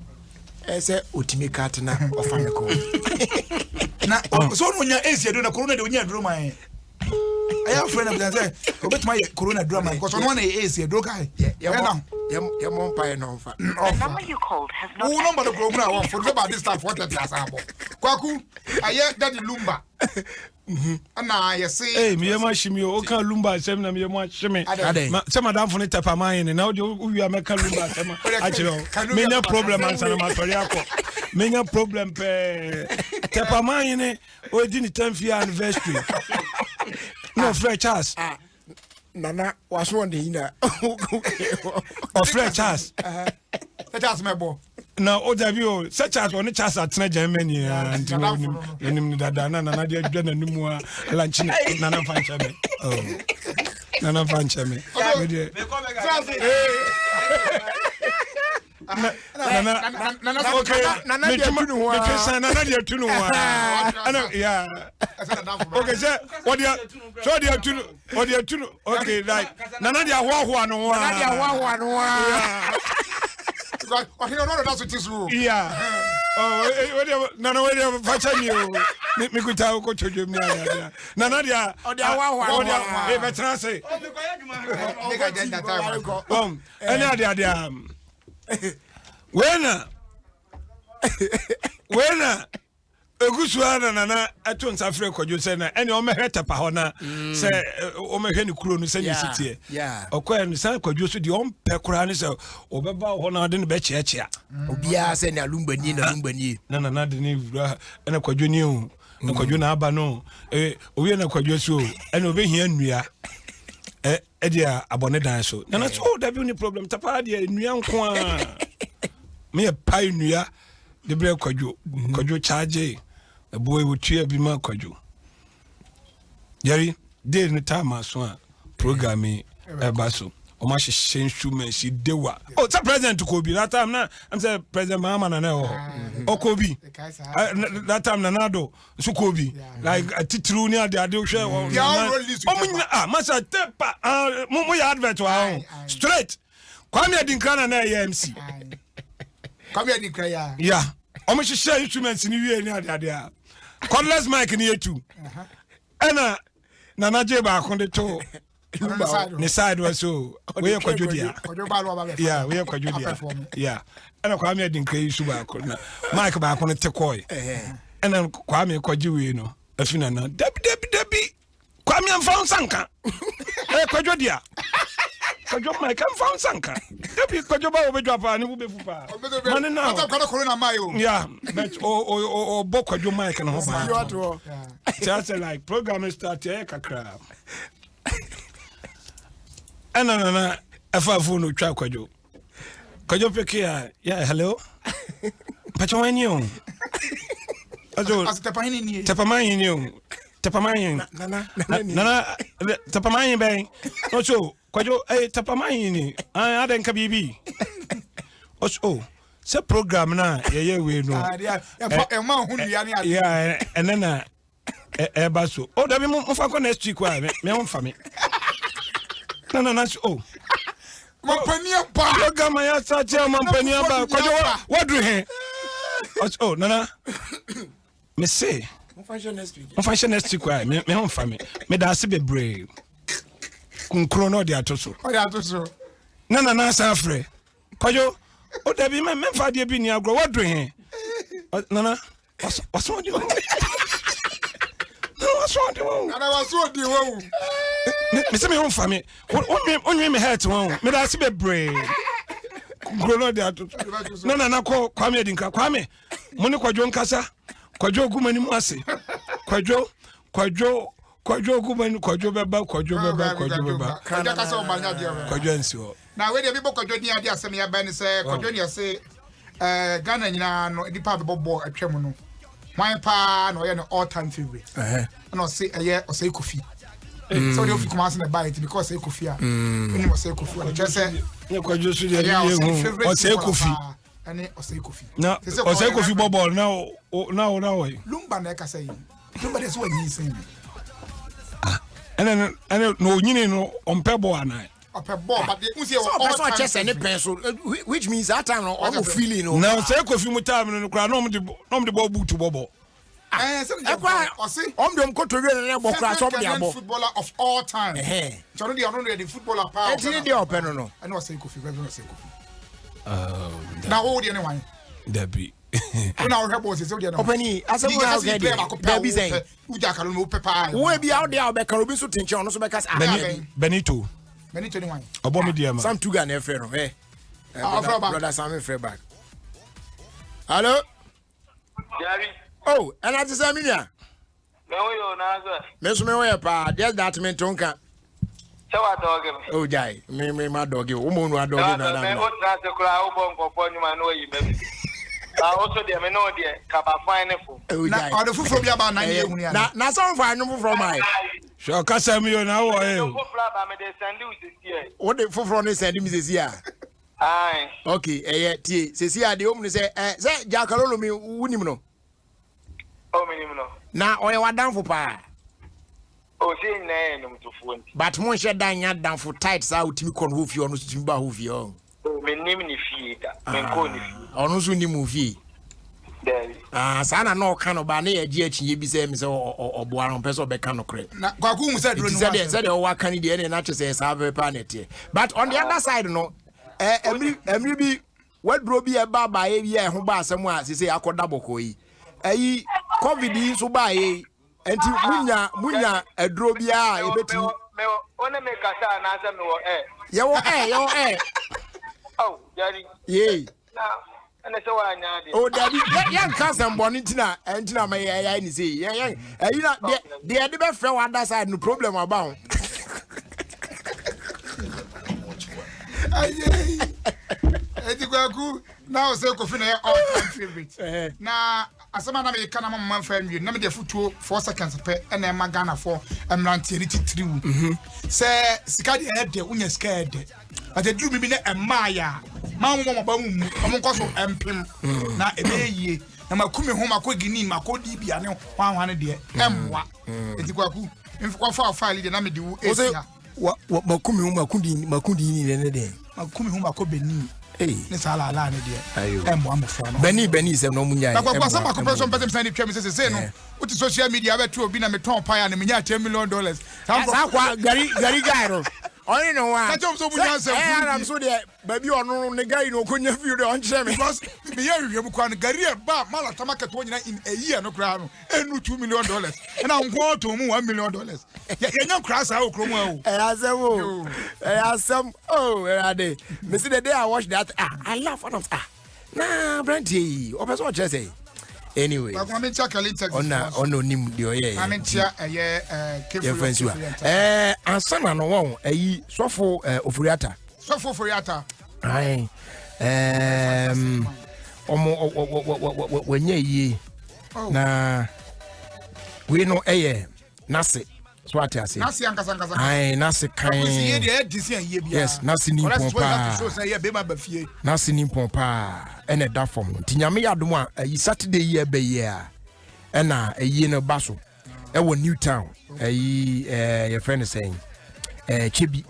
ɛsɛ otumi ka tena ɔfa mi kɔ. Na so ɔno onya esi aduro na corona de onya aduro ma yɛn. Ɛyɛ afrɛ na bisa sɛ obetuma yɛ corona aduro ma yɛn because ɔno na yɛ esi aduro ka yɛ. Ɛna Yɛmɔ mpa yɛ na ɔnfa. ɔnfa. Wo nɔmba no kuro mu na wɔn fo no sɛ ba this time 4:30 asan abɔ. Kwaku ɛyɛ Daddy Lumba. Ɛna yɛse. Ee mi yɛ mu ahye mi o o kan lumba asɛm na mi yɛ mu ahye mi. Sɛ madamfo ne tɛpa maa yɛn na o de o wia mɛka lumba asɛm akyerɛ o. Menya problem ansa na ma sɔre akɔ. Menya problem pɛɛ. Tɛpa maa yɛn ne o di ne 10th year anniversary. Na ɔfrɛ Charles. Nana waso ɔde yi na. Ɔfrɛ Charles. Sɛ Charles mɛbɔ. Na o dabi o sɛ Charles ɔne Charles atena Germany a nti onim onim ne dada na nana de adwa n'anim a lankyene nana nfa nkyɛ me oh nana nfa nkyɛ me me deɛ nana okay metwe metwe san nana de atu no ho a ɛna ya okay sɛ ɔde sɛ ɔde atu no ɔde atu no okay like nana de ahoahoa no ho a nana de ahoahoa no ho a ɔhene ɔno ɔdɔda so te so yeah oh eh, nana wei deɛ fakyɛ mi o me kuta wo kɔtɔ dwom ne adeɛ nana deɛ ɔde ahoahoa no ho a ɔde bɛtena ase ɛne adeɛ adeɛ wei na wei na egu so ara na nana ɛto nsa frɛ kwadwo sɛ na ɛne ɔmɛhwɛ tɛpa hɔ na mm. sɛ ɔmɛhwɛ ne kuro no sɛnea ɛsi teɛ ɔkɔɛ no san kwadwo so deɛ ɔmpɛ koraa ne sɛ ɔbɛba hɔ na ɔde no bɛkyeakyea obiara sɛ ne alumbanie na alumbanie na nana de ne wura ɛna kwadwo ni o. Na Kwadwo na aba no eh, owie na Kwadwo so ɛna obɛhia nnua ɛde a abɔ ne dan so. Nana so oh, dabi ni problem tapaa deɛ nnua nko a meyɛ pae nnua de brɛ Kwadwo. Kwadwo charge ɛboɔ yi wɔtua bi ma Kwadwo. Jerry, day no time aso a program yi ɛba so. Wɔn ahyehyɛ instruments yi dewa. Oh, sɛ president kɔ bi that time na I'm sɛ president Mahama na na ɛwɔ hɔ. Ɔkɔ bi. That time na Nado nso kɔ bi. Like atitiriw ne ade ade hwɛ wɔn. Wɔn nyina ah masa tepa ah mo mo yɛ advert wɔ ha ho straight. Kwame Adinkra na na ɛyɛ MC. Kwame Adinkra ya. Ya. Wɔn hyehyɛ instruments ni wie ne ade ade a. Cordless mic ni yɛ tu. Ɛna Nana gye baako de to ne side wɔ so woyɛ kwadwo dea. Ya woyɛ kwadwo dea. Ya. Ɛna Kwame Adinkra yi su baako na mic baako no te kɔɛ. Ɛna Kwame kɔgye wei no afi Nana. Dabi dabi dabi. Kwame mfa wo nsa nka. Ɛyɛ kwadwo dea. Kwadwo Mike mfa wo nsa nka. Dabi kwadwo ba wɔbɛdwa paa ne wo bɛfu paa. Ma ne na. Yeah, but ɔbɔ kwadwo Mike no ho ban. Kyerɛ sɛ like program start ɛyɛ kakra. Ɛna nana ɛfa phone otwa kwadwo. Kwadwo peke a, yeah, hello. Mpakyɛ wɔn ani o. Ɔsɛ tɛpahene nie. Tɛpamahene nie o. Tɛpamahene. Nana nana tɛpamahene bɛn. Ɔsɛ o kwadwo ɛyɛ tɛpamahene ni. Adɛ nka biribi. Ɔsɛ o sɛ program na yɛyɛ wei no. Ɛma ho nnua ne ade. Ɛnɛ na ɛba so o dabi mo fa kɔ next week wa me ho nfa me na na na so o. mampani aba program ayɛ asate a mampani aba kwadwo waduru he ɔsɛ o nana me se momfa nhyɛ next week wa me ho nfa me meda ase bebree kunkuro na ɔde ato so na nana asan afrɛ kwadwo o dabi memfa adeɛ bi ni agorɔ waduru he nana waso ɔde wo nana waso ɔde wo nana waso ɔde wo mese me ho mfa me wonwe me het ho meda ase bebree kuro no de ato na nana kɔ kwame adinkra kwame mo ne kwadwo nkasa kwadwo gu m'anim ase kwadwo kwadwo kwadwo gu m'anim kwadwo bɛba kwadwo bɛba kwadwo bɛba kwadwo ansi hɔ Na wei deɛ bibɔ kwadwo din ade asɛm yɛ abɛn ne sɛ kwadwo ne ɛse ɛɛ Ghana nyinaa no nipa a bɛbɔ bɔɔl atwa mu no hwan paa na ɔyɛ ne all time favourite ɛna ɔse ɛyɛ Osei Kofi mm. sɛ ɔde ofi Kumasi na ɛbaeɛ nti because Osei Kofi a wonim mm. Osei Kofi ɔde kyerɛ sɛ ɛyɛ Osei favourite Osei Kofi ɛne Osei Kofi na Osei Kofi bɔ bɔɔl na na na wɔ yi Lumba na ɛkasa yi Lumba deɛ sɛ wɔnyinsɛn ah, ɛna ɛna na onyini no ɔmpɛ bɔɔl anaa ɔpɛ bɔɔl but n sɛ ɔpɛ sɛ ɔkyɛ sɛ ne pɛn so eh, which means that time no ɔmo feeling no. na sɛ kofi mu time no koraa na ɔmo de na ɔmo de bɔ buutu bɔ bɔ. ɛkura ɔmo de ɔmo koto wie na ɛbɔ koraa sɛ ɔmo de abɔ. footballer of all time. nti ɔno deɛ ɔno deɛ de footballer paa. ɛti ne deɛ ɔpɛ no no. ɛna ɔsɛ kofi bɛbi ɔsɛ kofi. na wo deɛ ne wan. dabi. wona wohwɛ bɔɔl sɛ wodeɛ no ɔpani asɛm wo na woka deɛ dabi sɛn wogya kalo no wopɛ paa wo ebi a wode a wobɛka no obi nso te nkyɛn ɔno nso bɛka sɛ ah, Benito Benito ne wan ɔbɔ me deɛ ma Sam Tuga na ɛfrɛ no ɛ ah, brother Sam frɛ back hello Jerry oh ɛna te sɛ me nua Me ho yɛ o na sɛ. Me nso me ho yɛ paa deɛ da ate me nto nka. Sɛ wa dɔge me. O gyae me me ma dɔge o wo mo nu adɔge na na. Me o tena ase koraa wo bɔ nkɔfoɔ nnwuma na wayi ma bi. Na wo so deɛ me ne wo deɛ kaba fan ne fo. Na ɔde foforɔ bi aba na ne ehunu ya. Na na sɛ ɔnfa nnwom foforɔ ma yɛ. Hwɛ ɔkasa mu yɛ na wɔ ɛ o. Foforɔ aba me de sɛnde wo sisi ɛ. Wo de foforɔ ne sɛnde mi sisi a. Ae. Okay ɛyɛ tie sisi a deɛ ɔmu ne sɛ ɛ sɛ Jakalolo mi wunim no. Oh, menim no. Na ɔyɛ w'adamfo paa. Oh, sɛ yɛn nyinaa yɛ nnwomtofoɔ nti. But mo nhyɛ da nyɛ adamfo tight saa wotumi kɔ no hɔ fie ɔno nso tumi ba hɔ fie ɔn. Oh, mennim ne fie da. Menkɔɔ ne fie. Ah, ɔno nso nnim wo fie. Daabi. Ah, saa na na ɔka no ba ne yɛgye akyinnye bi sɛ me sɛ ɔboa no ɔmpɛ sɛ ɔbɛka nokorɛ. Na kwaku hu sɛ duro no sɛdeɛ sɛdeɛ ɔwɔ aka no deɛ ɛne na kyerɛ sɛ saa pɛpɛ na ɛteɛ. But on the other side no, eh, ɛmiri ɛmiri bi W'aduro bi a ɛba baeɛ yi a ɛho ba asɛm a sese akɔda bɔkɔɔ yi. Ɛyi covid yi nso baeɛ yi. Nti munya munya aduro biara a ebetumi. Me wo ne me kasa anaasɛ me wɔ air. Yɛwɔ air yɛwɔ air. Oh, Jerry. Yee. Na Ɛna sɛ woanyɛ adeɛ. O dabi, yɛ yɛnka asɛmbɔne nti na ɛnti na mɛyɛ ɛyɛ ne sei. Yɛ yɛn ɛyi na deɛ deɛ yɛde bɛfrɛ wɔ other side no problem aba ho. Ayei. Eti kwaku na ɔsɛ kofi na yɛ all time favorite. Na asɛm a na meka na mama mfa nwie na mede afotuo 4 seconds pɛ ɛna ɛma Ghanafoɔ mmeranteɛ ne titiriw mhm. sɛ sika deɛ ɛyɛ dɛ wonya sika ɛyɛ dɛ but ɛduru mi bi na ɛmaa yɛ a maa mo mɔmɔ ba mu mu ɔmo nkɔ so ɛmpem mm. na ɛbɛyɛ yie na maku me ho makɔ Guinea makɔ Libya ne hwanhwa no deɛ mm. ɛmmoa mm. eti kwaku mfa file deɛ na mede wo esi ha Wa wa maku me ho maku din maku din ni ne den. Maku me ho makɔ Benin. Hey. Ne saa laalaa ne deɛ. Ayo. Ɛmmoa mmɔfra no. Benin Benin sɛm na ɔmo nyae. Na kwaku asɛm baako pɛ nso mpɛ sɛ mesan de twam sɛ sesei no wote social media abɛto obi na metɔn pie a na menya ten million dollars. Saa kwa gari gari guy no. Ɔne ne ho a. Ka kyerɛ wɔn sɛ ɔmo nya nsɛm funu bi. Ɛyɛ so deɛ baabi ɔno ne gari no ɔkɔnya fie deɛ ɔnkyerɛ me. Because meyɛ nhwehwɛmu koraa no gari a ɛbaa Malata market hɔ nyinaa in a year no koraa no ɛnnu $2 million ɛna nko ɔtɔn mu $1 million. Yɛnyɛ nkoraa saa wɔ kurom ha o. Ɛyɛ asɛm o. Ɛyɛ asɛm o Awurade. Mesi the day I watch that ah I laugh and I'm ah na aberanteɛ yi ɔpɛ sɛ ɔkyerɛ sɛ anyway. Baako maame nkyia Kelly Texas. Ɔna ɔna onim deɛ ɔyɛ yɛ. Maame nkyia ɛyɛ ɛɛ Kefo yɛfɛ nsuwa. Ɛɛ ansa na no wɔn ɛyi sɔfo ɛɛ Oforiata. Sɔfo Oforiata. Ayi ɛɛm ɔmo wɔ wɔ wɔ wɔ wɔnyɛ yie oh. na wei no ɛyɛ n'ase so ate ase. N'ase ankasa ankasa. Ayi n'ase kan. Yie deɛ ɛyɛ disi yie biara. Yes n'ase ni mpɔn paa. N'ase ni mpɔn paa ɛna ɛda fam no nti nyame yɛ adom a ɛyi Saturday yi ɛbɛ yie a ɛna ɛyie no ba so ɛwɔ New Town ɛyi ɛɛ yɛfrɛ no sɛn ɛɛ Kyebi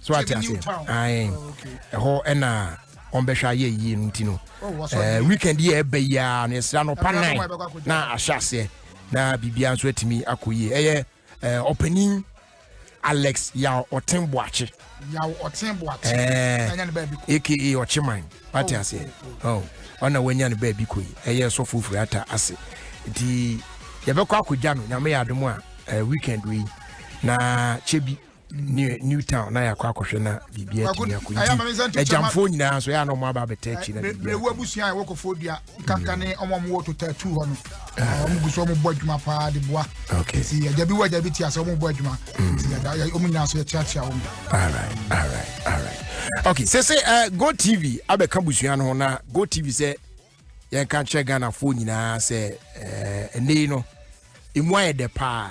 so ate ase ayi ɛhɔ ɛna wɔn bɛhwɛ ayɛ yie no nti no ɛɛ weekend yi ɛbɛ yie a no yɛsra no pa nine na ahyɛ aseɛ. na biribiara nso atumi akɔ yie ɛyɛ ɛɛ ɔpanin alex yaw ɔten boakye. Yaw ɔten boakye. Ɛɛ aka ɔkyeman wate oh, aseɛ oh, oh. ɔna wanya no baabi kɔ yi ɛyɛ sɔfo firi ata ase nti yɛbɛkɔ akɔgya no nyame yɛ adom a ɛɛ weekend wei na kyɛ bi. New new town na yɛakɔ akɔhwɛ na biribi atumi akɔ nti agyamfoɔ nyinaa nso yɛ a na ɔmo aba abɛta akyi na biribi akɔ. abusua a ɛwɔ kɔfoɔ dua nkanka ne ɔmo a ɔmo wɔ totatu hɔ no ah. ɔmo gu so ɔmo bɔ adwuma paa de boa nti agya bi wɔ agya bi ti ase ɔmo bɔ adwuma mm. nti ɔmo nyinaa so yɛkyeakyea wɔn. alright alright alright okay sese uh, go tv abɛka busua no ho na go tv sɛ yɛnka nkyerɛ Ghanafoɔ nyinaa sɛ ɛnɛ yi no emu ayɛ dɛ paa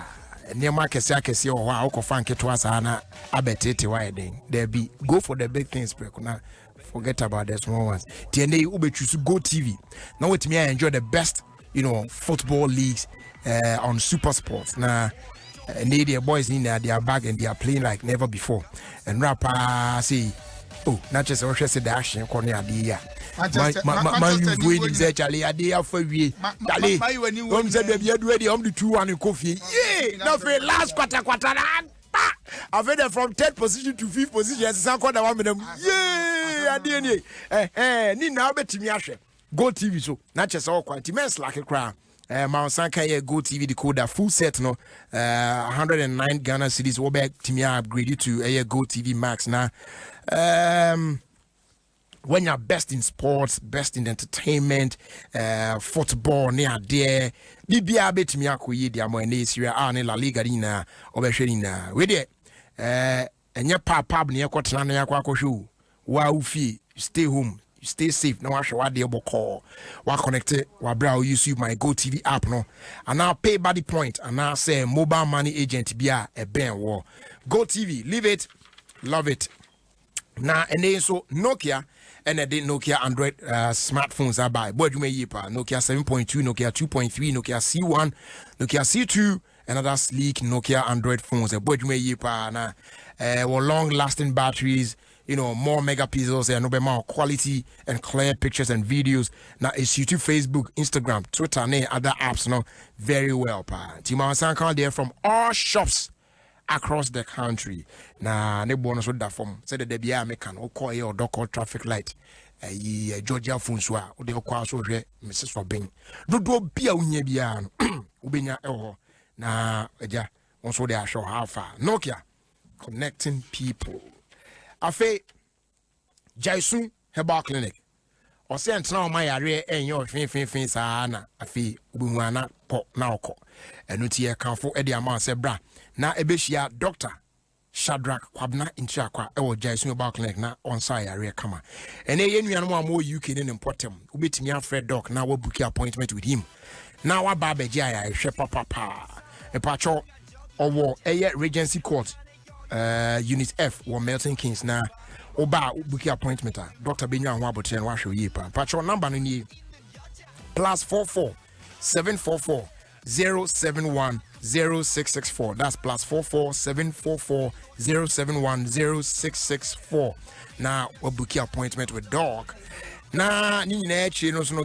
nneɛma akɛseɛ akɛseɛ wɔ hɔ a wokɔfa nketewa saa na abɛtete wayɛ den daabi go for the big things prɛko na forget about the small ones nti ɛnɛ yi wobɛtwi so go tv na watumi a enjoy the best you know football leagues uh, on super sports na ɛnɛ deɛ boys ni nyinaa they are back and they are playing like never before ɛnura paa sei oh na kyerɛ sɛ wohwɛ sɛ da ahye kɔ ne adeɛ yi a man u foɔ nim sɛ kyale adeɛ afa wie kyale wɔm sɛ baabi adu adeɛ wɔm de 2-1 kɔ fie yee na afei last kwata kwata na pa afei dɛ from third position to fifth position ɛsesa kɔ da wamena mu yee adeɛ nie ɛhɛn ne nyinaa wobɛtumi ahwɛ Go TV so na kyerɛ sɛ ɔkwa nti mɛnslake koraa eh, ma nsa ka yɛ Go TV decoder full set no eh, 109 Ghana cedis wɔbɛtumi upgrade to ɛyɛ eh, Go TV Max na um, wanya best in sports best in entertainment uh, football ne adeɛ biribiara bɛtumi akɔ yie de ama ɛnɛ Serie A ne La Liga ne nyinaa ɔbɛhwɛ ne nyinaa wei deɛ eh, Ɛnyɛ pub pub na yɛkɔtena na yɛakɔ akɔhwɛ o. Wo ara wo fie, you stay home, you stay safe na wahwɛ w'adeɛ bɔkɔɔ. Woakɔnɛkte wɔ aberɛ a wo use My GoTv app no anaa Pay Buddy Point anaasɛ mobile money agent bi a ɛbɛn woɔ. GoTv, live it, love it. Na ɛnɛ yi nso Nokia ɛna ɛde Nokia Android uh, smartphones aba. Ɛbɔ adwuma yie paa. Nokia 7.2, Nokia 2.3, Nokia C1, Nokia C2 Another sleek Nokia Android phones ɛbɔ adwuma yie paa na ɛwɔ eh, long lasting batteries you know more megapixels ɛno bɛma quality and clear pictures and videos na ɛsuitu Facebook Instagram Twitter ne other apps no very well paa nti ma nsan ka deɛ from all shops across the country na ne boɔ no so da fam sɛ dada biara meka no wokɔ ɛyɛ ɔdɔkɔ traffic light ɛyi eh, Georgia phone so a wode wokɔ a so hwɛ mese sɔben dodoɔ bi a wohia biara no wobɛnya ɛwɔ hɔ na agya wo nso wode ahwɛ ɔha afa Nokia connecting people afei Jaisu Herbal Clinic. Ɔsɛ ntena ɔma yareɛ ɛnyɛ ɔfenfenfen saa na afei wobɛhu ana kɔ na ɔkɔ. Ɛno nti yɛkamfo de ama wo sɛ bra na ɛbɛhyia Doctor Shadrack Kwabena Ntirakwa ɛwɔ Jaisun Herbal Clinic na ɔnsa yareɛ kama. Ɛnɛ yɛn nuanom a wɔwɔ UK ne ne mpɔtam, wobɛtumi afrɛ Doc na wabook appointment with him na waba abɛgye ayarehwɛ papapaa. Mepakyɛw, ɔwɔ ɛyɛ Regency Court, Unit F wɔ Milton Keynes, na woba a book appointment a, doctor bɛnya ho abotire no wahwɛ yie paa. Mepakyɛw, number no nie: +44 744 071 0664. That's +44 744 071 0664 na wabook appointment with Doc. Na ne nyinaa akyire no so no.